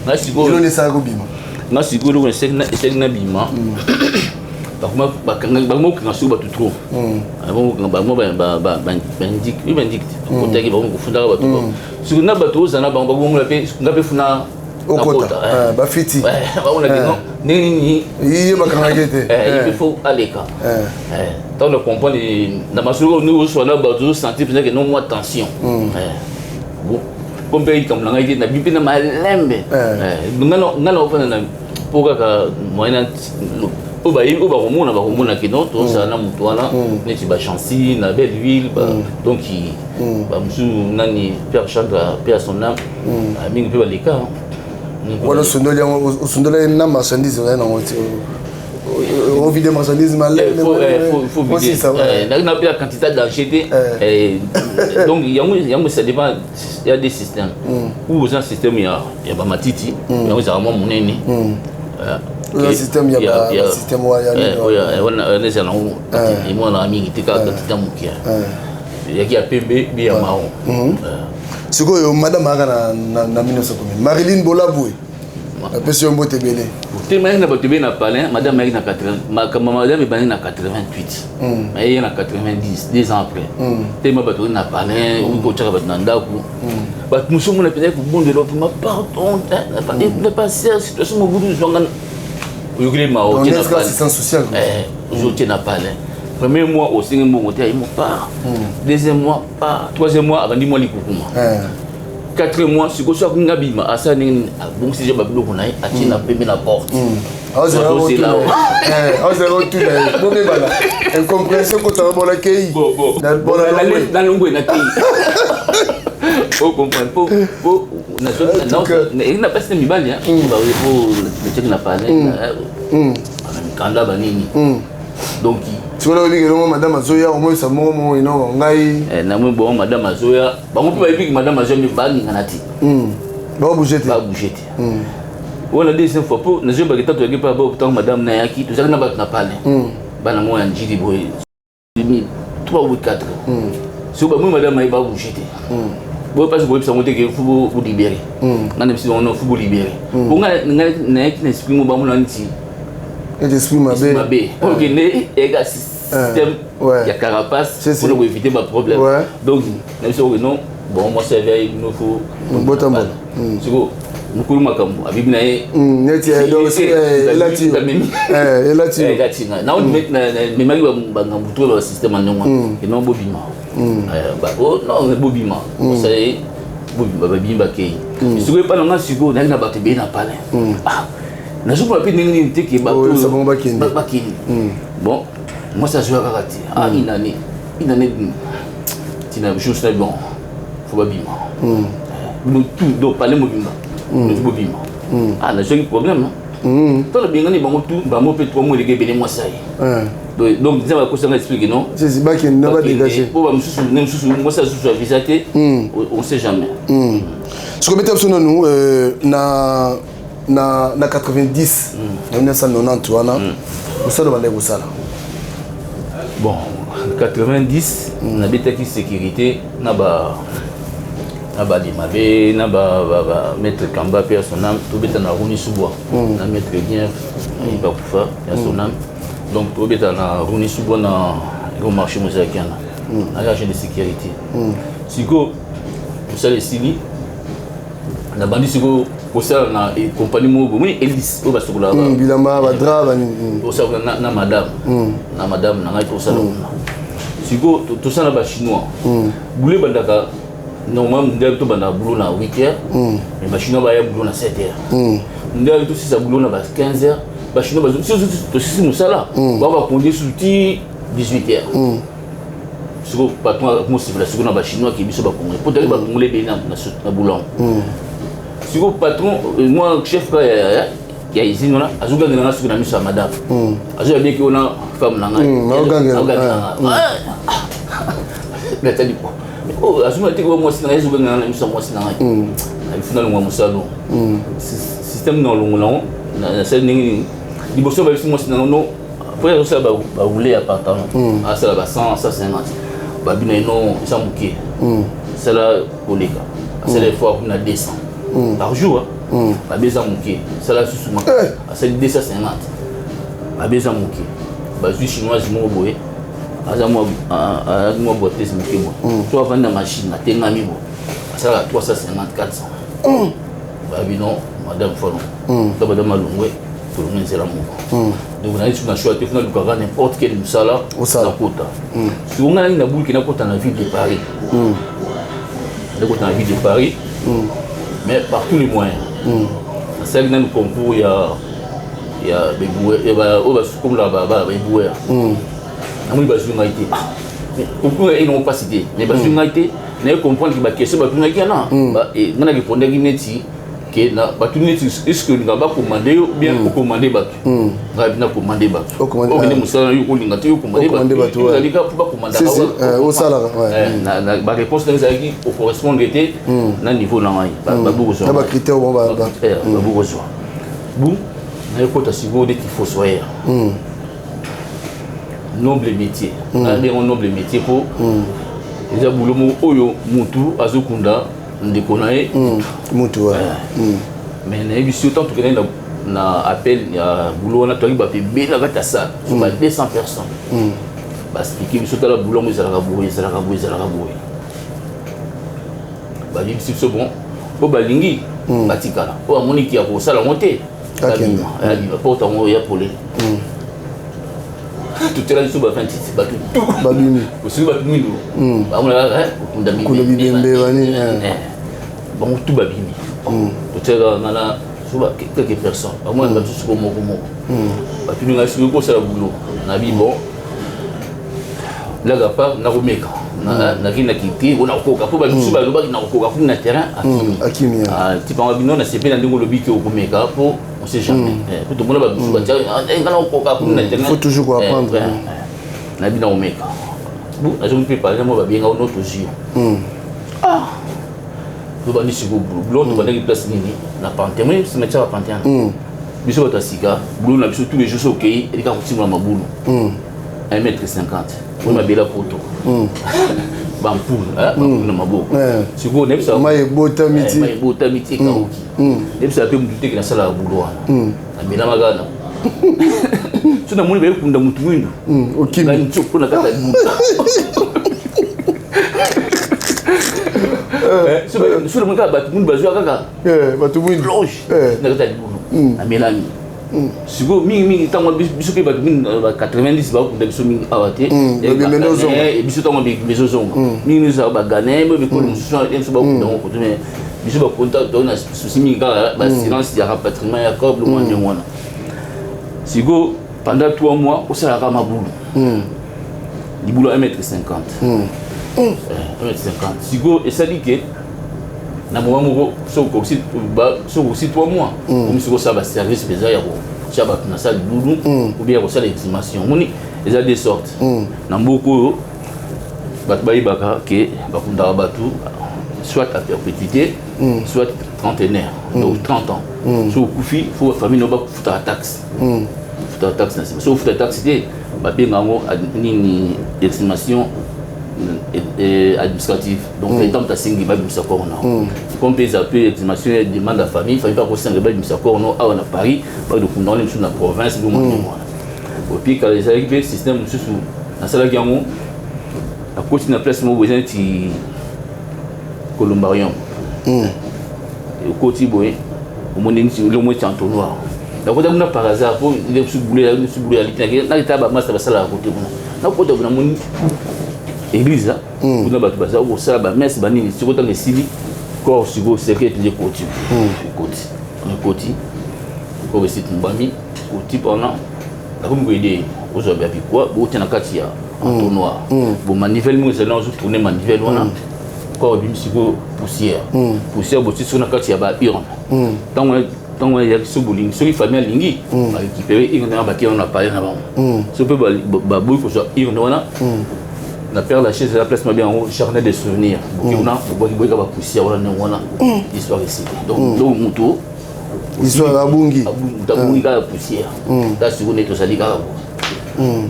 Nga sikoyo nde esalaki obima? Nga sikoyo eloko esali nabima, bakoma kokanga soki bato trop, bango bandike bakotaki, bango kofundaka bato. Soki na bato ozala na bango, bakongola mpe nga mpe funa. Okota bafiti. Bamonaki ndenge nini. Ye bakangaki te. Ye mpe faut aleka. Ntango na comprendre na masolo ndenge ozoswa na bato, ozosentir mpenza ke no mwa tension. Bon, po mpe likambo na ngai te, nabi mpe na malembe. Nga na ofanda na mpo kaka moyen oyo bayebi, oyo bakomona, bakomona ke non, tozala na motu wana neti bachancy na Belleville. Donc bamosusu nani, Père Chandra, paix à son âme, mingi mpe baleka. Wana osundoli yango, osundoli na marchandise ozali nango ti ovide marchandise. Malembe na la quantité danger te. Donc yango, ça dépend, il y a des systèmes ou oza système ya bamatiti, yango ezalaka mwa monene. Système ya système. Wana ezala nango emonanaka mingi te, kaka quantité moke yaki ya pembe bi ya marron. Sikoyo madame aka na 1900 combien? Marilyn Bolabwe, napesi yo mbote ebele. Te, mayaki na bato ebele na palin. Madame ayaki na 80, makambo madame ebandi na 88, aye na 90, 2 ans après. Tema bato na palin oki kotiaka bato na ndako, bato mosusu omona mpenza kobondela vraiment pardon, passer situation mobulu zwanga oyokili mawa. Assistance sociale. Ozotie na palin, premier mois osengi mbongo te, ayi mo part, deuxième mois part, troisième mois abandi mwa likukuma, quatrième mois sikoyo so akoki bima, asala ndenge nini? Abongisi deja babiloko na ye, atie na pembe na porte. Azela otuna ye, bobebana, incompréhension kotaka bona kei. Nalongwe na kei, ocomprendre po na mpasi na mibali natiaki na palin mikanda banini, donc. Sikoyo oyebi kelongo madame azoya, omoyisa moko moko ino ngai. Namoni bongo madame azoya, bango mpe bayebiki madame azoya, mi baningana te. Babouge te. Babouge te. Wana deuxième fois mpo nazoyebaki tatu yaki mpe ntango madame nayaki, tozalaki na bato na palin, bana moko ya Njili boye, 3 ou 4. Soki bamoi madame aye, babouge te boye, mpasi koyebisa yango te ke faut bolibérer. Ngai na biso bango non, faut bolibérer, po ngai nayaki na esprit mo bamona neti ete esprit mabe. Mabe oyo kende eka système ya carapace mpona koéviter baproblème. Donc na biso oke non, bon, mwasi avia bino, faut botambola. Siko mokulu makambo abibi na ye. Neti elati. Elati ngai nao memaki bangambo to basystème ya ndenge wana eno bobima, non, bobima osala bobima, babimi, bakei. Sikoyo epa na nga, sikoyo nayaki na bato ebele na palin, nazomona mpe ndenge nini te ke bato bakende. Bon, mwasi azwa kaka te une année, une année tina jour na bon, faut babima bino tout, donc palais mobimba tout bobima. Ah, nazwaki problème to nabengani bango tout, bango mpe 3 mois eleki ebele, mwasi aye. Donc nzambe akosanga explique non. Bakende, badégage. Po bamosusu ne mosusu mwasi asusu avisa te, on sait jamais. Sikoyo beta biso nanu na 90, na 1990 wana, mosala bandaki kosala. Bon, 90 nabetaki sécurité na badimabe na ba maître Kamba, paix à son âme. Tobeta na Roni Subwa na maître Bien Bakufa, paix à son âme. Donc tobeta na Roni Subwa na eko marché mozalaki wana, na agent de sécurité. Sikoyo mosala esili, nabandi sikoyo kosala na compagnie moko bomoni Elis oyo basokolaka bilamba, badraps, banini. Tosala na madame, na madame na ngai, tosala kuna. Sikoyo tosala na bachinois, boulot ebandaka normalement ndenge tobandaka boulot na 8 heures, mais bachinois baya boulot na 7 heures. Ndenge tosisa boulot na ba 15 heures, bachinois tosisi mosala bao bakondi susu ti 18 heures. Sikoyo patron akosepela sikoyo na bachinois ke biso bacongolais, po tali bacongolais ebele na boulot. Sikoyo patron, moi chef ka ya usine wana, azogangela nga sikoyo na miso ya madame, azoya bieki wana femme na ngai, azogangela nga. Natali azomona te mwasi na ngai azogangela na miso ya mwasi na ngai. Nabifuna longwa mosalo système na olongola yango, nasali ndenge nini? Liboso bayebisi mwasi na ngo no po azosala baroule ya pantalon, asala ba 100, 150. Babi na ye non, eza moke, sala koleka. Asala effort kuna 200 par jour. Babi eza moke, sala susu. Asali 250, babi eza moke. Bazwi chinoise moko boye, aza mwa boitese moke boye, to avandi na machine, atengami boye, asalaka 350, 400. Babi non, madame falon to madame alongwe, tolongi nzela moko. Donc nayi soki na choix te, funa lukaka n'importe quel mosala nakota. Siko ngai nangi na buluki nakota na ville de Paris. Nakota na ville de Paris, mais par tous les moyens. Nasalaki nanu concours ya oyo basukomolaka baéboueur. Namoni bazwi ngai te. Concours enongo mpasi te, mais bazwi ngai te. Naye comprendre ke baquestion batunaki yana, ngai na répondaki neti ke batuni neti est-ce que olinga bacommande yo bien ocommande bato. Ngai na commande bato. Okende mosala yo kolinga te, ocommande bato, ozali kaka mpo bacommandaka. Baréponse ndenge ezalaki ocorrespondre te na niveau na ngai, babukozwa babukozwa bu. Nayekota sikoyo neti fossoyeur, noble métier. Nabengo noble métier mpo eza boulot moko oyo mutu azokunda ndeko na ye. Mutu. Mais nayebi si autant tokendaki na appel ya boulot wana, toyaki bato ebele na kati ya salle, so ba 200 personnes. Baexpliquer biso: tala, boulot yango ezalaka boye, ezalaka boye, ezalaka boye. Bayebisi biso: bon, mpo balingi batikala, oyo amoniki ya kosala yango te, abima, porte yango ya polele. Totela biso ba 26 bato. Babimi. Soki bato mwindu bamona kaka kokunda bibembe banini. Bango tu babimi. Totiaka nga na so quelques personnes, bamona bato siko moko moko. Batuni ngai soki kosala boulot. Nabi: bon, blague à part, nakomeka. Naki naki te o nakokoka, mpo bato mosusu balobaki nakokoka kumi na terrain. Akimi. Tipanga bino nasepeli na ndenge olobi ke okomeka, mpo on sait jamais, po tomona bato mosusu batia nga nakokoka kumi na terrain. Faut toujours apprendre. Nabi nakomeka. Nazongi mpe par exemple, babenga ono tozwi yo, tobandi sikoyo boulot. Tobandaki place nini? Na Pantin. Moi, cimetière ya Pantin. Biso bato ya sika, boulot na biso tous les jours, so okei, elika kotimbola mabulu 1 mètre 50 oyo mabela poto, bampoule, bampoule na maboko. Sikoyo nayebisa mai ebotami ti. Mai ebotami ti, ekauki. Nayebisaka mpe mutu teke nasalaka boulot wana. Namelamaka na so, namoni bayekunda mutu mwindu. Okimi. Ntsoko na kati ya libuka. So namoni kaka bato mwindu bazwa kaka bato mwindu plonge na kati ya libulu, namelami. Sikoyo mingimingi ntango biso mpe bato mingi ba 90 bakunda biso mingi awa te. Biso ntango bezozonga mingi ezala baghanais, bo bikolo mosusu biso bakunda yango koto. Mais biso bakonta to na souci mingi kaka baassurance ya rapatriement ya corps, biloko ndenge wana. Sikoyo pendant 3 mois osalaka mabulu, libulu 1 mètre 50, 1 mètre 50. Sikoyo esali ke na moment moko, soki okoki 3 mois, omi soki osala baservice mpenza ya kotia bato na sala libulu ou bien ya kosala exhumation. Omoni, eza deux sortes na mboka oyo. Bato bayebaka ke bakundaka bato soit à perpétuité, soit trentenaire, donc 30 ans. Soki okufi, faut bafamille no bafutaka taxe, futaka taxe na nsima. Soki ofuta taxe te, babenga yango nini? Exhumation administrative. Donc état moto asengi babimisa corps na comme mpe eza mpe exhumation ya demande ya famille. Famille mpe akosenga babimisa corps no awa na Paris, bakokunda wana mosusu na province, biloko ndenge wana. Opi kala ezalaki mpe système mosusu. Nasalaki yango, nakoti na place moko boye, eza neti columbarium. Okoti boye, omoni neti eloko neti entonnoir. Nakota kuna par hasard, po boulot ya liti nakita, bamasa basalaka kote kuna. Nakota boye, namoni église kuna, bato baza kosala bamesse banini. Sikoyo ntango esili, corps sikoyo cercueil mpenza ekoti, ekoti, ekoti, corps esi tumbami, koti. Pendant nakomi koyede, ozwa bapikwa, botia na kati ya entonnoir. Bon, manivelle moko ezali, ozotourne manivelle wana, corps ebimi sikoyo poussière, poussière. Botie sikoyo na kati ya baurne. Ntango ntango ezalaki so bolingi, soki famille alingi, barécupéré urne wana, batie wana na palais na bango. So mpe baboyi kozwa urne wana, na Père Lachaise eza place mabe yango, jardin de souvenir. Boki kuna, bobwaki boyika bapoussière wana ndenge wana, histoire esili. Donc moto Histoire abungi. Moto abungi kaka poussière. Ta sikoyo nde tozali kaka boye,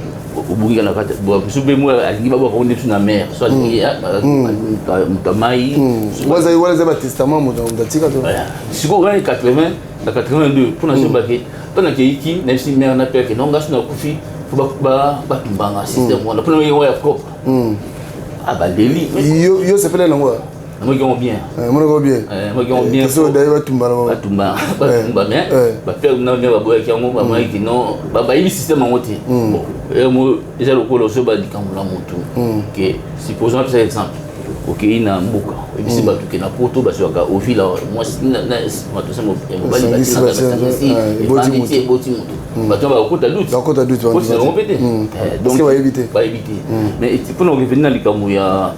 obungi kaka na kati. Mosusu mpe mo alingi babwaka ngo nde biso na mer, so alingi moto ya mai. Wana eza batestament, moto atika to. Sikoyo wana 80 na 82, mpona soki mpo nakeiki, nayebisi mare na père ke non, nga so nakufi, fo batumbanga système wana mpona yango ya propre. Ah, baleli. Yo sepele nango? Namoki yango bien. Monako bien. Namoki yango bien. So daye batumba na batumba, batumba. Mais bapère na mare baboyaki yango, bamonaki non, bayebi système yango te. Bon, eza lokola ozoba likambo na motu ke supposons, apesa exemple. Okei na mboka, oyebisi bato ke na poto bazwaka ovila mwasi matosa mobali, basangisi, ebandi ti eboti moto. Bato wana bakokota doute. Bakota doute. Koti na bango mpe te. Donc bayebi te. Bayebi te. Mais mpona korevenir na likambo ya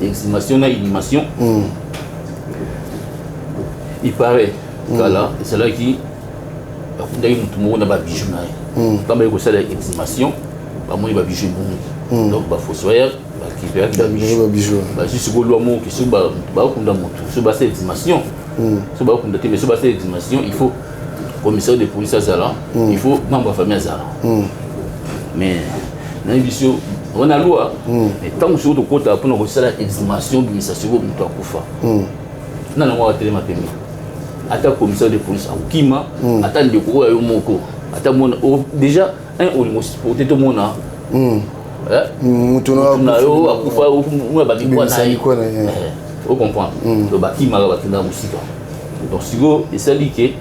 exhumation na inhumation, il paraît kala ezalaki bakundaki motu moko na babijou na ye. Ntango baye kosala exhumation, bamoni babijou ebungi, donc bafossoyeur barécupéraki babijou. Bazwi sikoyo loi moko ke soki bakunda motu, soki basala exhumation, soki bakunda te, mais soki basala exhumation, il faut commissaire de police azala, il faut membre ya famille azala. Mais nayebi biso wana loi. Mais ntango sikoyo tokota mpona kosala exhumation, bimisa sikoyo moto akufa na nango, atelema pembe, ata commissaire de police akokima, ata ndeko oyo yo moko, ata mona déjà un olingo supporter tomona mutu na yo akufa, mona bamikwa na ye, ocomprendre. Donc bakimaka, bakendaka mosika. Donc sikoyo esali ke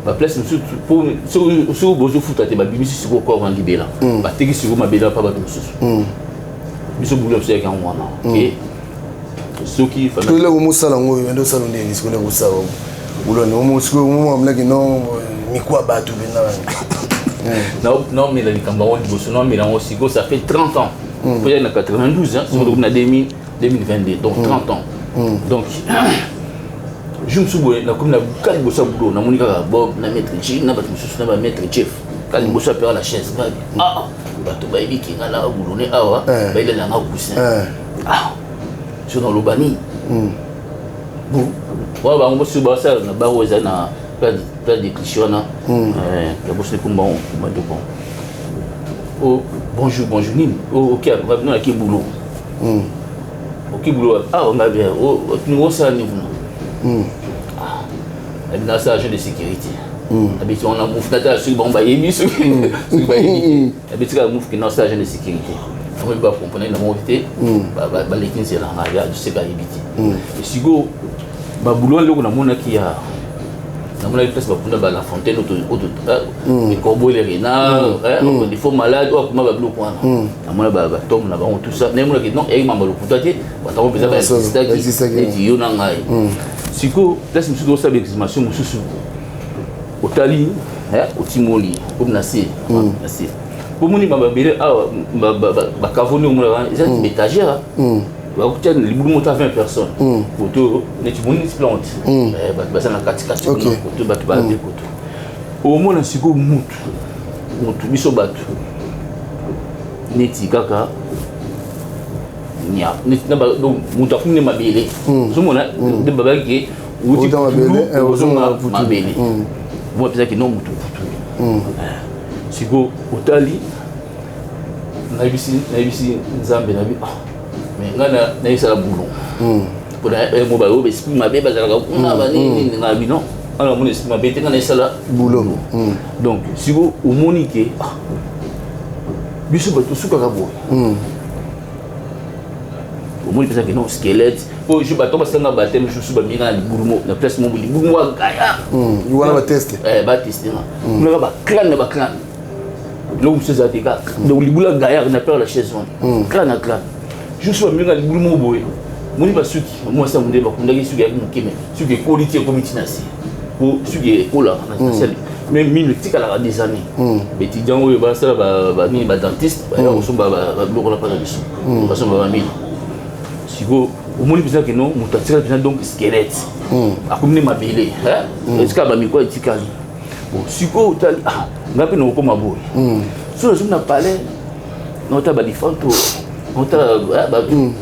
baplace mosusu, soki bozofuta te, babimisi sikoyo corps wana libela, bateki sikoyo mabele mpa bato mosusu. Biso bulu biso yaki yango wana ke soki eloko mosala yango oyo nde osala ndeni sikoyo, nde kosala buloni sikoyo omomamlaki no mikwa bato mpenza. Naomela likambo yango liboso, naomela yango sikoyo, ça fait 30 ans po yaki na 92, sikoyo tokomi na 2022, donc 30 ans. Donc jour mosusu boye nakomi na ka liboso ya bulo, namoni kaka Bob na maître J na bato mosusu na bamaître Jeff ka liboso ya père la chaise. Ngabi ah, bato bayebi ke nga na bulone awa, bayelelanga coussin. Ah, so naloba nini? Bon, wana bango mosusu basala na baro eza na place de Clichy wana ya boso ekomba komba. Bon, oh, bonjour, bonjour nini? Oh, ok, no naki boulot. Oki boulot awa nga bien, osala nini kuna? Abi nasala agent de sécurité. Abeti wana mufu natala soki bango bayebi, soki bayebi te. Abeti kaka mufu ke nasala agent de sécurité. Bango yebi, bacomprendre na bango te, baleki nzela nga ya seka, ayebi te. Sikoyo babulo wana, eloko namonaki ya namonaki place bakunda ba La Fontaine, corbeau, le renard, des faux malades oyo akoma babiloko wana, namona batome na bango, tout ça. Nayemonaki non, eyaki mamba lokuta te, batango mpenza baexistaki neti yo na ngai. Sikoyo place mosusu tosala baexhumation mosusu, otali, otimoli komi na se, na se pomoni babele awa, bacaveau nde omonaka eza neti baétagère, bakotia libulu moto a 20 personnes koto, neti moni neti plante, bato baza na katikati kuna koto, bato babe koto. Omona sikoyo mutu mutu, biso bato neti kaka donc moto akumi nde mabele, ozomona nde babaki ke wuti ozonga mabele mo apesaki no motu putu. Sikoyo otali, nayebisi Nzambe, nabi ah, mais ngai nayebisala boulot mpona mo bayo baesprit mabe bazalaka kuna banini. Ngai bino wana namoni esprit mabe te, ngai nayesala boulot. Donc sikoyo omoni ke biso bato tosukaka boye. Omoni mpenza ke non, squelette po jour bato basalanga baptême, jour baminga na libulu mo na place mo, libulu mo agaya. Wana bateste. Bateste nga kunaka bacrâne na bacrâne, biloko mosusu eza te kaka. Donc libulu ya gaillard na père la chaise wana, crâne na crâne. Jour so baminga libulu moko boye, moni basuki mwasi ya mondele bakundaki, suki yaki moke, mais suki ekoli ti ekomi ntina se po suki ekolaka na sali, mais mino etikalaka des années. Baétudiant oyo basala banini, badentiste, baya kosomba babiloko na mpana biso, basomba bamino. Sikoyo omoni mpenza ke non, moto atikali mpenza, donc squelette akomi nde mabele, etikala bamikwa etikali. Bon, sikoyo otali, ngai mpe nakokoma boye. So nazomi na palais, naotala balifanto, naotala bato,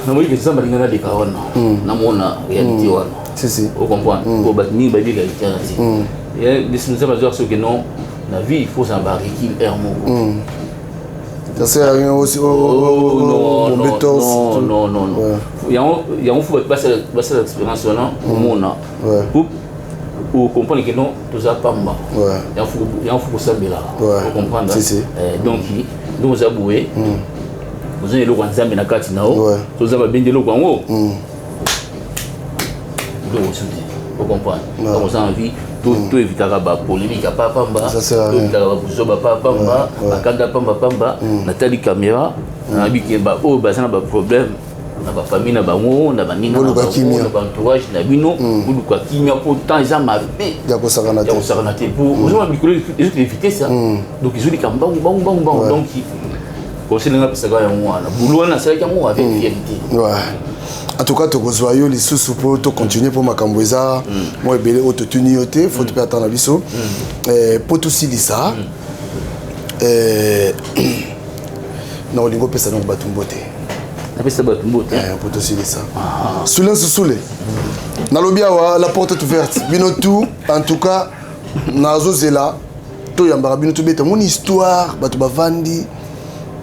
namoni ke Nzambe alinga naleka wana, namona réalité wana. Ocomprendre po bato mingi bayebi réalité wana te. Nzambe azwaka soki non, na vie il faut ozala barecul aire moko. Ça sert à rien aussi. Oh, non, non, non, non, non. Yango faut bato basala expérience wana, omona, ocomprendre ke non, toza pamba. Yango faut kosambelaka, ocomprendre. Donc oza boye, oza na eloko ya Nzambe na kati na yo, toza babendi eloko yango, eloko mosusu te, ocomprendre. Donc oza na vie. To évitaka ba polémique ya pamba, to évitaka ba buzoba pamba, bakanda pamba pamba. Natali caméra, nayebi ke oyo baza na ba problème na bafamille na bango, na baninga na bango, na baentourage na bino, boluka kimia mpo temps eza mabe. Ya kosakana te, ya kosakana te, po ozomona mikolo ezokende vitesse, donc ezoleka mbangu mbangu mbangu mbangu. Donc conseil nanga apesaka yango wana, bulu wana nasalaki yango avec fierté. En tout cas, tokozwa yo lisusu mpo tocontinue, mpo makambo eza mwa ebele oyo totuni yo te. Faut mpe ata na biso mpo tosilisa na olingi opesa nango bato mbote. Napesa bato mbote. Mpo tosilisa sule susule, nalobi awa la porte est ouverte, bino tout. En tout cas, nazozela toyambaka bino, tobeta moni histoire, bato bavandi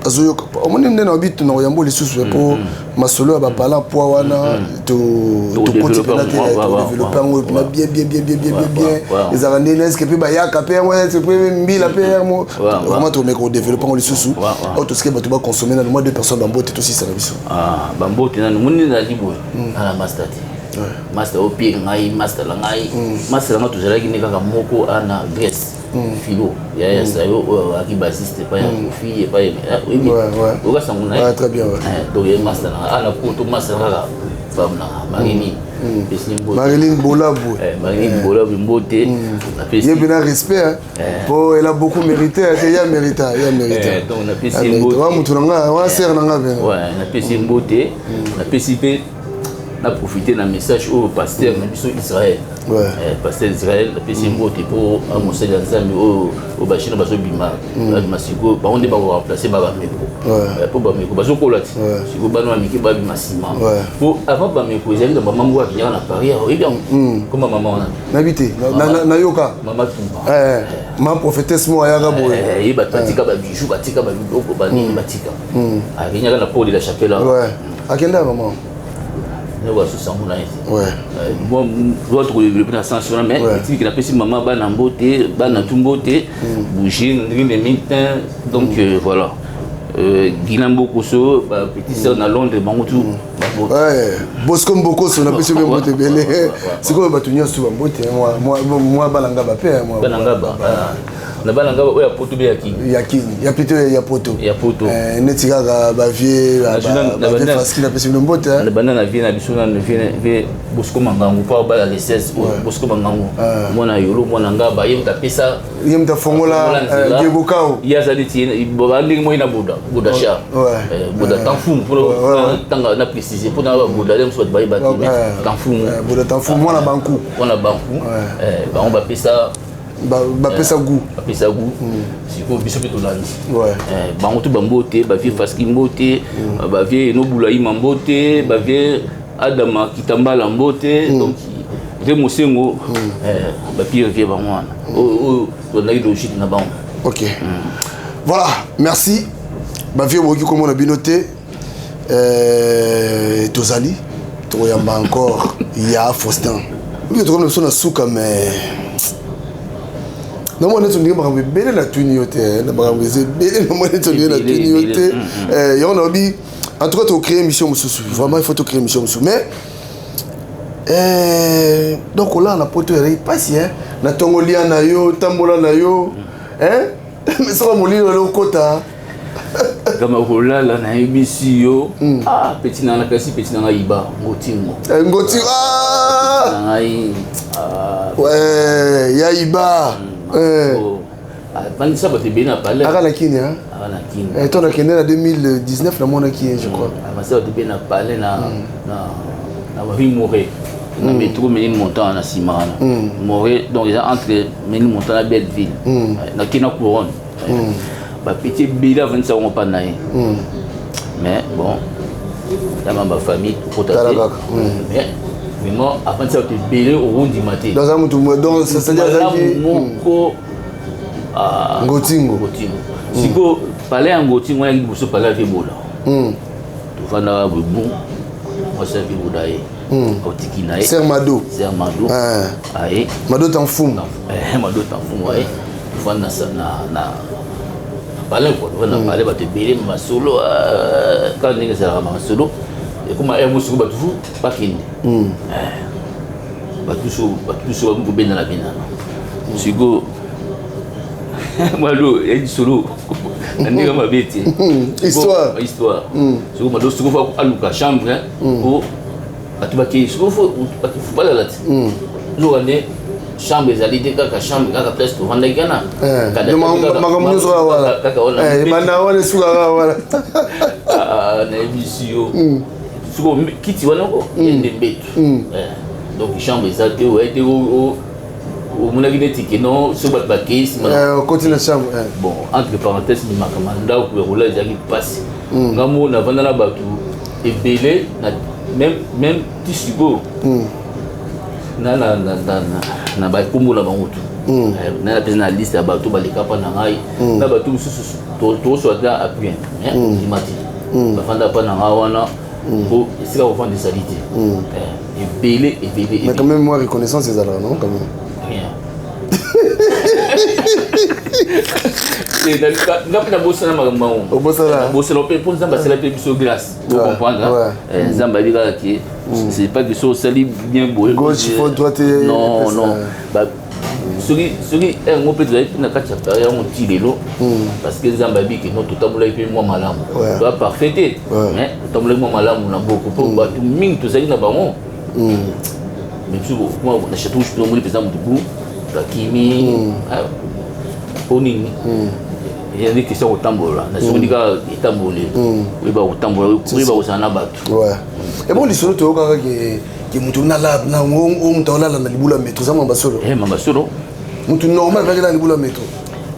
azoyoka. Omoni nde na babi na koyamba lisusu mpo masolo ya bapala poa wana tokoti mpena te, todéveloppe yango mpena bien bien bien bien bien bien bien. Ezalaka ndenge eske mpe bayaka mpe yango, eske mpe mbila mpe yango, vraiment tokomeka kodéveloppe yango lisusu. Oyo tosike bato baconsommer nano mwa deux personnes, bambote, tosisa na biso. Bambote nano. Moni nazali boye ana master te, master oyo pire ngai, master na ngai, master na ngai tozalaki nde kaka moko ana Grèce, Philo ya ya sayo oyo azalaki bassiste epai ya Kofi, epai oyebi okasango na ye. Très bien. Donc ye master na ngai ana poto, master kaka femme na Marilyn. Marilyn Bolabwe. Marilyn Bolabwe, mbote. Ye mpena respect po elle a beaucoup mérité, ya mérita, ya mérita. Donc napesi ye mbote. Wa mutu na nga, wa sere na nga pena. Napesi ye mbote, napesi mpe na profiter na message oyo pasteur na biso Israël, pasteur Israël, napesi mbote mpo mosali ya Nzambe oyo bachine bazobima, babima sikoyo, bango nde bakoremplace ba bameko, mpo bameko bazokola ti sikoyo, bana bamike babima nsima. Po avant bameko ezali na bamama moko akendaka na Paris, oyebi yango koma mama wana? Nayebi te, nayoka. Mama Tumba. Ma prophétesse mo ayaka boye. Ye bato batika babijou, batika babiloko banini, batika akenyaka na Porte de la Chapelle. Akenda mama. Ne basusa ngo na ye te, tokodéveloppe na sens wana, mais etiki napesi mama bana mbote, bana tu mbote, bougie ndenge nemitin. Donc voilà, Gina Mbokoso, petit sœur na Londres, bango tu. Bosco Mbokoso, napesi yo mbote ebele. Sikoyo bato nyonso bambote, mwa bana Ngaba mpe. Bana Ngaba, na bana Ngaba oyo ya poto mpe ya Kini? Ya Kini, ya plutôt ya poto. Ya poto. Neti kaka bavie Faski, napesi bino mbote. Na banda na vie na biso nano, vie Bosco Mangangu, mpo abala le 16, Bosco Mangangu, mwana Yolo, mwana Ngaba, ye moto apesa. Ye moto afongola Diego. Ye aza neti bandenge moi na Boda, Boda Char, Boda Tanfumu, mpona tanga na précise, mpona baboda nde mosusu bato bayeba te, Tanfumu. Boda Tanfumu, mwana Banku. Mwana Banku, bango bapesa. Bapesa goût. Bapesa goût. Sikoyo biso mpe tolandi bango to bambote, bavie Faski mbote, bavie Enobulaima mbote, bavie Adama Kitambala mbote, donc ve Mosengo, bapire vie bango wana oyo tondaki logique na bango. Ok, voilà, merci bavie. Bokoki komona bino te, tozali tokoyamba encore ya Faustin. Oyo tokomi na biso na suka, mais namoni neti ondenge makambo ebele na tuni yo te, na makambo eza ebele, namoni neti ondenge na tuni yo te. Yango nalobi, en tout cas tocréer émission mosusu, vraiment il faut tocréer émission mosusu. Mais donc olala na poto ezalaki mpasi na ntongo, lia na yo, tambola na yo, mais soka molili wala okota. Kama kolala, nayebisi yo, ah, petit na nga, kasi petit na nga Iba Ngotingo. Ngoti. Na ngai. Ouais, ya Iba. Avandisa bato ebele na palais. Aka na Kini. Aka na Kini. To nakende na 2019, namonaki ye, je crois. Avandisa bato ebele na palais na rue Moret, na métro Ménilmontant na nsima wana, Moret, donc eza entre Ménilmontant na Belleville, na kini na Couronne. Bapeti ebele avandisa bango mpa na ye, mais bon, yama bafamille tokota te, mais vraiment avandisa bato ebele, okondima te. Aza mutu, donc c'est-à-dire azalaki moko. Ngotingo. Ngotingo. Sikoyo palais ya Ngotingo ayaki liboso palais ya Vebola. Tovandaka boye, bon, mwasi ya Vebola ye otiki na ye. Ser Mado. Ser Mado aye. Mado Tanfumu. Mado Tanfumu aye, tovanda na palais quoi, tovanda na palais, bato ebele, masolo kaka ndenge ezalaka masolo. Ekoma ere mosuku bato fu bakende, bato biso bato biso bakomi kobendana bendana. Sikoyo malo ya lisolo na ndenge mabe te. Histoire. Histoire. Sikoyo mado, sikoyo faut aluka chambre po bato bakei. Sikoyo faut bato balala te. Nzoka nde chambre ezali te, kaka chambre, kaka place tovandaki kana. Makambo nyonso kaka wana. Kaka wana. Ebanda wana, esuka kaka wana. Ah, nayebisi yo, sikoyo kiti wana ko ende mbeto. Donc chambre eza te, oye te, omonaki neti ke non, soki bato bakei nsima. Okoti na chambre. Bon, entre parenthèse, makambo ya ndako ya kolala ezalaki mpasi. Nga mo navanda na bato ebele na même ti sikoyo na bakombo na bango tu na mpenza na liste ya bato baleka mpa na ngai, na bato mosusu tozoswa ata appui ndima te, bafanda mpa na ngai wana po esika kofanda ezali te. Ebele, ebele. Mais quand même moi reconnaissance ezalaka, non, quand même? Rien. Nga mpe nabosana makambo yango. Obosana? Nabosana mpe mpo Nzambe asala mpe biso grâce, ocomprendre? Nzambe ayebi kaka ke c'est pas que so osali bien boye. Gauche, faut droite. Non, non. Soki yango mpe tozali mpe na kati ya période yango ti lelo, parce que Nzambe ayebi ke no totambolaki mpe mwa malamu. Toa parfait te, mais totambolaki mwa malamu na boko mpo bato mingi tozali na bango. Mais biso na Château Rouge tomoni mpenza motu bu bakimi mpo nini? Ezali question ya kotambola na soki kaka etamboli, oyeba kotambola, oyeba kozala na bato. Ouais, et bon, lisolo toyokaka ke motu nala na o moto aolala na libula métro, eza mamba solo? Mamba solo. Motu normal azalaki na libula métro?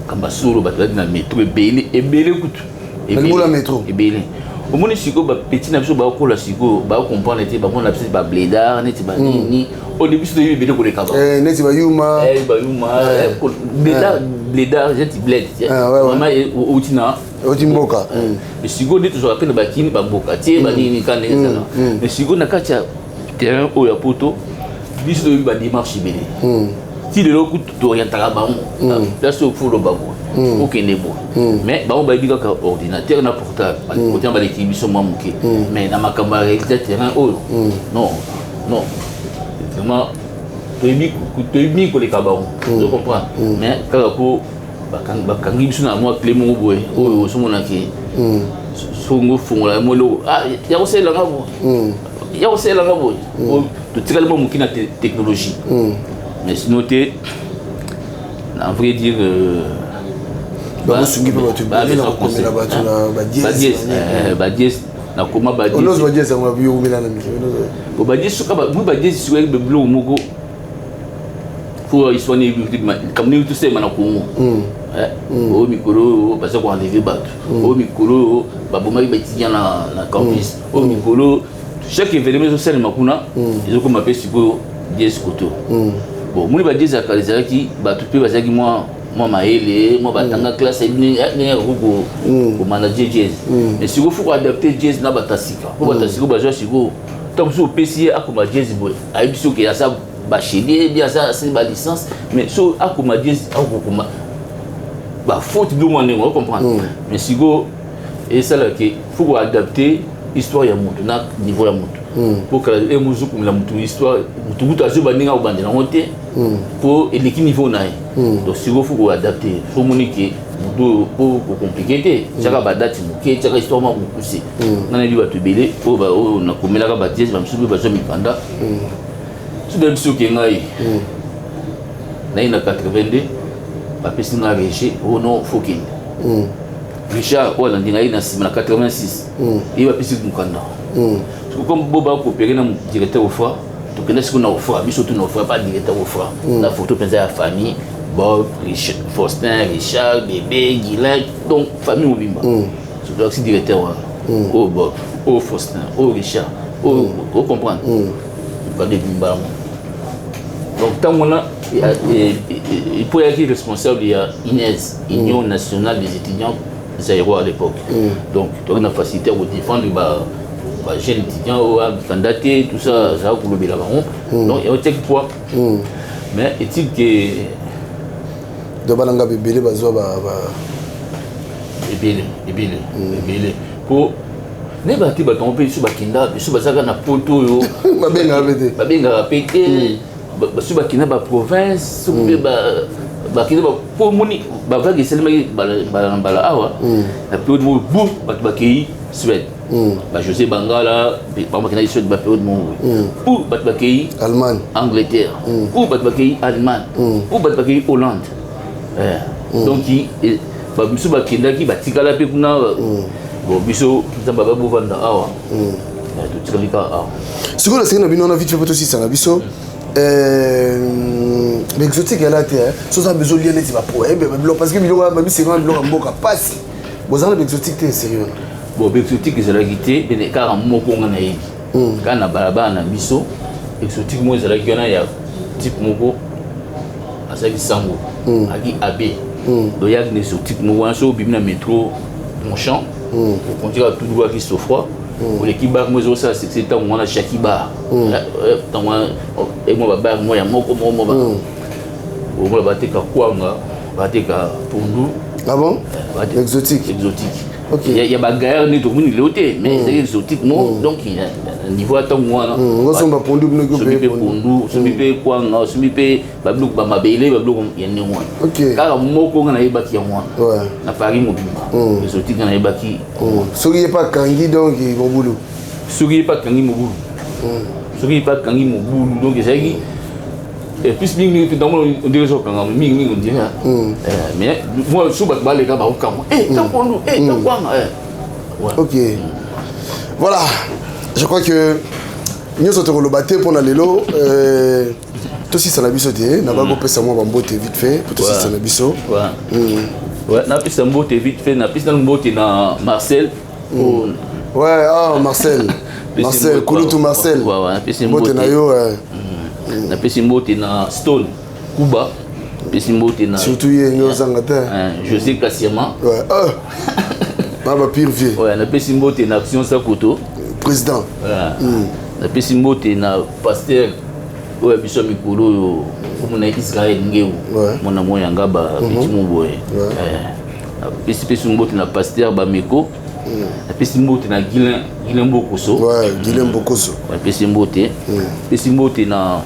Kamba solo, bato bazali na métro ebele, ebele kutu. Na libula métro? Ebele. Omoni sikoyo bapetits na biso bakola sikoyo, bakocomprendre te, bamona biso bablédards neti banini. Au début biso toyebi ebele koleka ba Neti bayuma. Bayuma, blédard, blédard neti bled. Vraiment outi na Outi mboka. Mais sikoyo nde tozwaka mpe na bakini, bamboka tie banini ka ndenge ezala. Mais sikoyo na kati ya terrain oyo ya poto, biso toyebi badémarche ebele. Ti lelo kutu toorientaka bango place oyo faut loba boye, okende boye. Mais bango bayebi kaka ordinateur na portable, kote na baleki biso mwa moke. Mais na makambo ya réalité ya terrain oyo, non, non, vraiment toyebi, toyebi mingi koleka bango, ozo comprendre? Mais kaka po bakangi biso na mwa clé moko boye oyo ozomonaki songo fongola mo eloko ya kosalelanga boye, ya kosalelanga boye. Totikali mwa moke na technologie, mais sinon te, en vrai dire. Bakosungi mpe bato ebele na kokomela bato na badièse. Badièse, nakoma. Badièse, badièse yango yokomela na mikili. Bo badièse, soka mwi badièse sikoyo biloko moko fo histoire kambo ndenge tosalema na Congo. Oyo mikolo oyo baza koenlever bato, oyo mikolo oyo babomaki baétudiant na campus, oyo mikolo chaque événement ezosalema kuna ezokoma mpe sikoyo dièse koto. Bon, moni badièse ya kala ezalaki bato mpe bazalaki mwa mayele, mwa batanga classe ndenge akoki komanager dièse. Mais sikoyo faut koadapter dièse na bato ya sika, mpo bato ya sikoyo bazwa sikoyo ntango mosusu opesi ye akoma dièse boye, ayebi soki aza bachelier bien, aza asali balicence, mais so akoma dièse akokoma bafaute biloko mwa ndenge, ocomprendre? Mais sikoyo esalaki faut koadapter histoire ya motu na niveau ya motu, mpo kala e mozokomela motu histoire, motu kutu azoba ndenge akobandela yango te mpo eleki niveau na ye. Donc sikoyo faut koadapter, faut moni ke motu oyo mpo kocompliquer te, tiaka badate moke, tiaka histoire mwa mokuse. Nga nayebi bato ebele oyo nakomelaka badièse, bamisusu mpe bazwa mikanda. So nayebi soki ngai naye na 82, bapesi nga rejet oyo, non, faut kende. Richard oyo alandi ngai na nsima na 86, ye bapesi mokanda. Comme bo bacoopérer na directeur OFPRA, tokende sikoyo na OFPRA, biso tu na OFPRA pa directeur OFPRA, na photo mpenza ya famille Bob, Faustin, Richard, bébé Guilin, donc famille mobimba. Tozalaki directeur wana, oyo Bob, oyo Faustin, oyo Richard, oyo, ocomprendre? Mokanda ebimba yango. Donc ntango wana po eyaki responsable ya INES, Union nationale des étudiants zaïrois à l'époque. Donc toyaki na facilité ya kodéfendre bajeune étudiant oyo akanda te, tout ça, azala kolobela bango. Donc yango tiaki poids, mais est-il que Do balanga bebele bazwa Ebele, ebele, ebele, po nayebaka te bato yango mpe biso bakenda, biso bazalaka na poto oyo. Babengaka mpe te? Babengaka mpe te. Basusu bakenda baprovince, soki mpe bakenda, po omoni bavague esalemaki mbala na mbala awa na période moko bu bato bakei Suède, bajosé Bangala, bango bakendaki Suède bapériode moko boye, ou bato bakei Allemagne, Angleterre, ou bato bakei Allemagne, ou bato bakei Hollande. Donc biso bakendaki, batikala mpe kuna. Bon, biso Nzambe aba bovanda awa, totikali kaka awa. Sikoyo nasengi na bino wana vite fait, po tosisa na biso. Baexotique ela te, soza bezolia neti babiloko, parce que biloko babisenga, biloko ya mboka pasi. Bozala na baexotique te, sérieux wana? Bon, baexotique ezalaki te pene, kaka moko nga nayebi kaka na balabala na biso. Exotique moko ezalaki wana ya type moko azalaki sango, azalaki abbé. Donc yaki na exotique moko wana. Soki obimi na métro Monchamp, okonti kaka tout droit, aki Sofroid, oleki bar mo ezosala succès ntango wana, Jacki Bar. Ntango wana emwa babar mo ya moko moko mo omona bateka kwanga, bateka pondu. Ah bon, exotique? Exotique. Ya bagaillard nde tokomoni lelo te, mais ezalaki exotique mo. Donc niveau ya ntango wana, osomba pondu bino? Osombi mpe pondu, osombi mpe kwanga, osombi mpe babiloko bamabele, babiloko ya ndenge wana. Kaka moko nga nayebaki yango wana na Paris mobimba, exotique nga nayebaki. Soki ye mpe akangi, donc mobulu. Soki ye mpe akangi mobulu, soki ye mpe akangi mobulu. Donc ezalaki plus mingimingi mpe ntango ondire ezokanga mingimingi, ondire. Mais moi, so bato baleka, bakokanga tapondu, takwanga. Ok, voilà, je crois que nyonso tokoloba te mpona lelo. Tosisa na biso te, na bakopesa mwa bambote vite fait po tosisa na biso. Napesa mbote vite fait, napesa nanu mbote na Marcel. Ouais, ah, Marcel, Marcel Kulutu, Marcel, mbote na yo. Napesi mbote na Stone Kuba, napesi mbote na Surtout ye nge ozanga te. José Kasiama. Na bapire vieux. Napesi mbote na Action Sakoto. Président. Napesi mbote na pasteur oyo ya biso ya mikolo oyo, komona Israel Ngeu, mwana mwa yanga bapeti mo boye. Napesi pesi mbote na pasteur Bameko. Napesi mbote na Guilin, Guilin Mbokoso. Guilin Mbokoso. Napesi mbote, napesi mbote na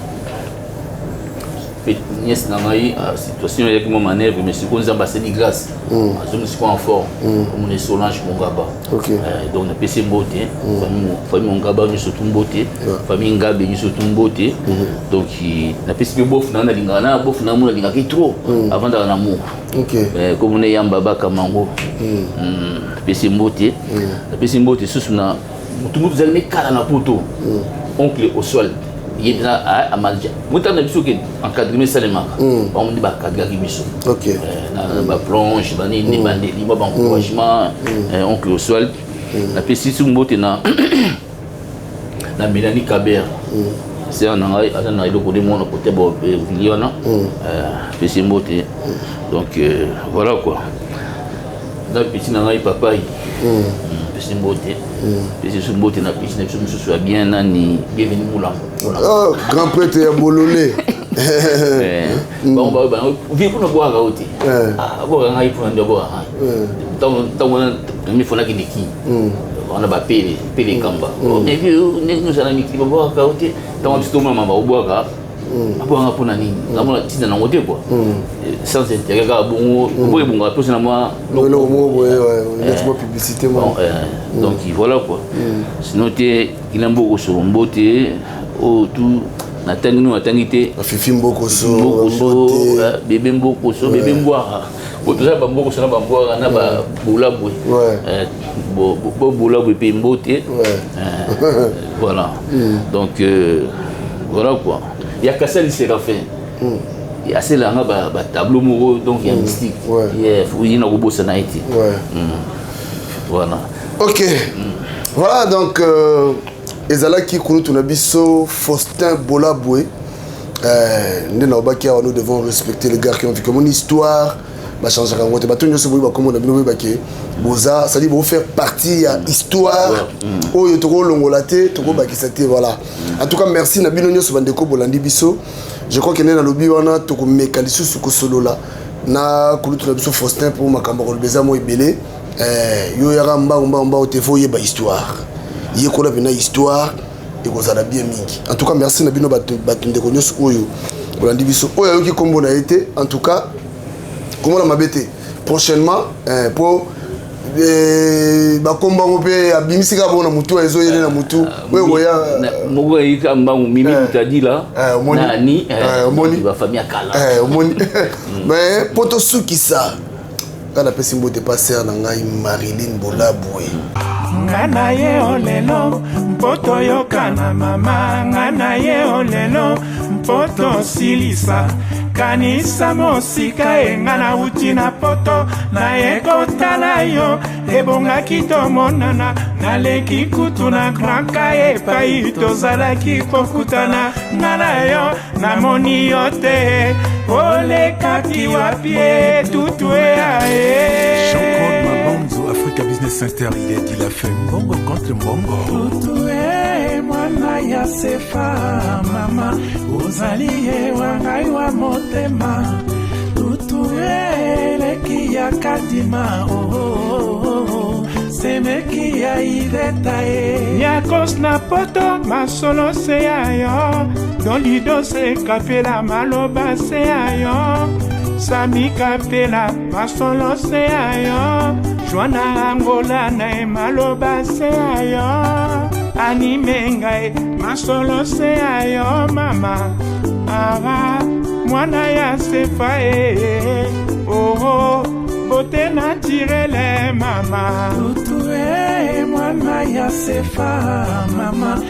nièce na ngai. Situation eyaki mwa manœuvre, mais sikoyo Nzambe asali grâce, azongi sikoyo en forme, omona Solange Mongaba. Donc napesi mbote famille Mongaba nyonso tu, mbote famille Ngabe nyonso tu, mbote. Donc napesi mpe bofu na ngai, nalingaka na bofu na ngai mo, nalingaki trop, avandaka na Mour, komona Eyamba Bakamango. Napesi mbote, napesi mbote susu na motu motu ezali nekala na Poto, oncle Oswald. Ye mpenza amanager motano na biso ke encadrement esalemaka, bango nde bacadraki biso na baplanche banini, bandeli mwa baencouragement, oncle Oswald. Napesi su mbote na Mélanie Kaber, sœur na ngai, aza na eloko nde mona kote bovili wana, apesi mbote. Donc voilà quoi, na petit na ngai Papai, pesi mbote. Pesi su mbote na petit na biso mosusu ya bien, nani, Bienvenu Mulambo. Oh, grand prêtre ya Bolole. Bango vie mpona bwaka o te, abwaka ngai mpona nde abwaka ngai. Ntango wana mifonaki leki wana bapele pele kamba, mais ndenge ozala mikili, babwakaka o te. Ntango biso tomona mama obwaka, abwakanga mpona nini? Namona ntina nango te quoi, sans intérêt, kaka bongo obo ebongaka mposa na mwa eloko moko boye, neti mwa publicité. Donc voilà quoi. Sinon te, kina Mbokoso, mbote oyo tu natangi no, natangi te. Fifi Mbokoso. Mbokoso, bébé Mbokoso, bébé Mbwaka. Bo toza bambokoso na bambwaka na babolabwe, bobolabwe mpe mbote. Voilà, donc voilà quoi. Ya Kasali Séraphin, aselanga batableau moko, donc ya mystique, ye na kobosana ye te. Voilà. Ok, voilà, donc ezalaki kulutu na biso Faustin Bolabwe. Nde nalobaki awa, nous devons respecter les gars qui ont vécu mon histoire, bachangeaka yango te. Bato nyonso boyi bakombo na bino, boyebake boza, c'est-à-dire bofaire partie ya histoire oyo tokolongola te, tokobakisa te. Voilà, en tout cas merci na bino nyonso, bandeko bolandi biso. Je crois que nde nalobi wana, tokomeka lisusu kosolola na kulutu na biso Faustin mpo makambo koloba eza mo ebele. Yo yaka mbangu mbangu mbangu te, fo oyeba histoire, yekola mpena histoire. Ekozala bien mingi. En tout cas, merci na bino bato, bato ndeko nyonso oyo bolandi biso, oyo ayoki nkombo na ye te. En tout cas, komona mabe te. Prochainement, po bakombo yango mpe abimisi kaka bongo na motu, ezoyele na motu oyo koya. Moko ayika mbangu, Mimi Mutadila. Omoni. Nani. Omoni. Bafamille ya kala. Omoni. Mais mpo tosukisa, nga napesi mbote pa sœur na ngai Marilyn Bolabwe. Nga na ye o lelo mpo toyokana, mama. Nga na ye o lelo mpo tosilisa. Kanisa mosika e nga nauti na poto, naye kotala yo. Ebongaki tomonana. Naleki kutu na Grand Kaye, epai tozalaki kokutana. Nga na yo, namoni yo te. Olekaki wapi e tutu eae? Jean-Claude Mabonzo, Africa Business Center, il est dit la fait mbongo contre mbongo. Tutu e mwana ya Sefa, mama, ozali ye wa ngai wa motema. Tutu e eleki ya Kadima, oh, oh, oh, oh. Semeki ya Iveta e Nyakos na poto, masolo se ya yo. Dolido se Kapela, maloba se ya yo. Sami Kapela, masolo se ya yo. Joana Angola na ye, maloba se ya yo. Anime ngai, masolo se ya yo, mama. Aha, mwana ya Sefa e, oh, beauté naturelle, mama. Tutu e mwana ya Sefa, mama.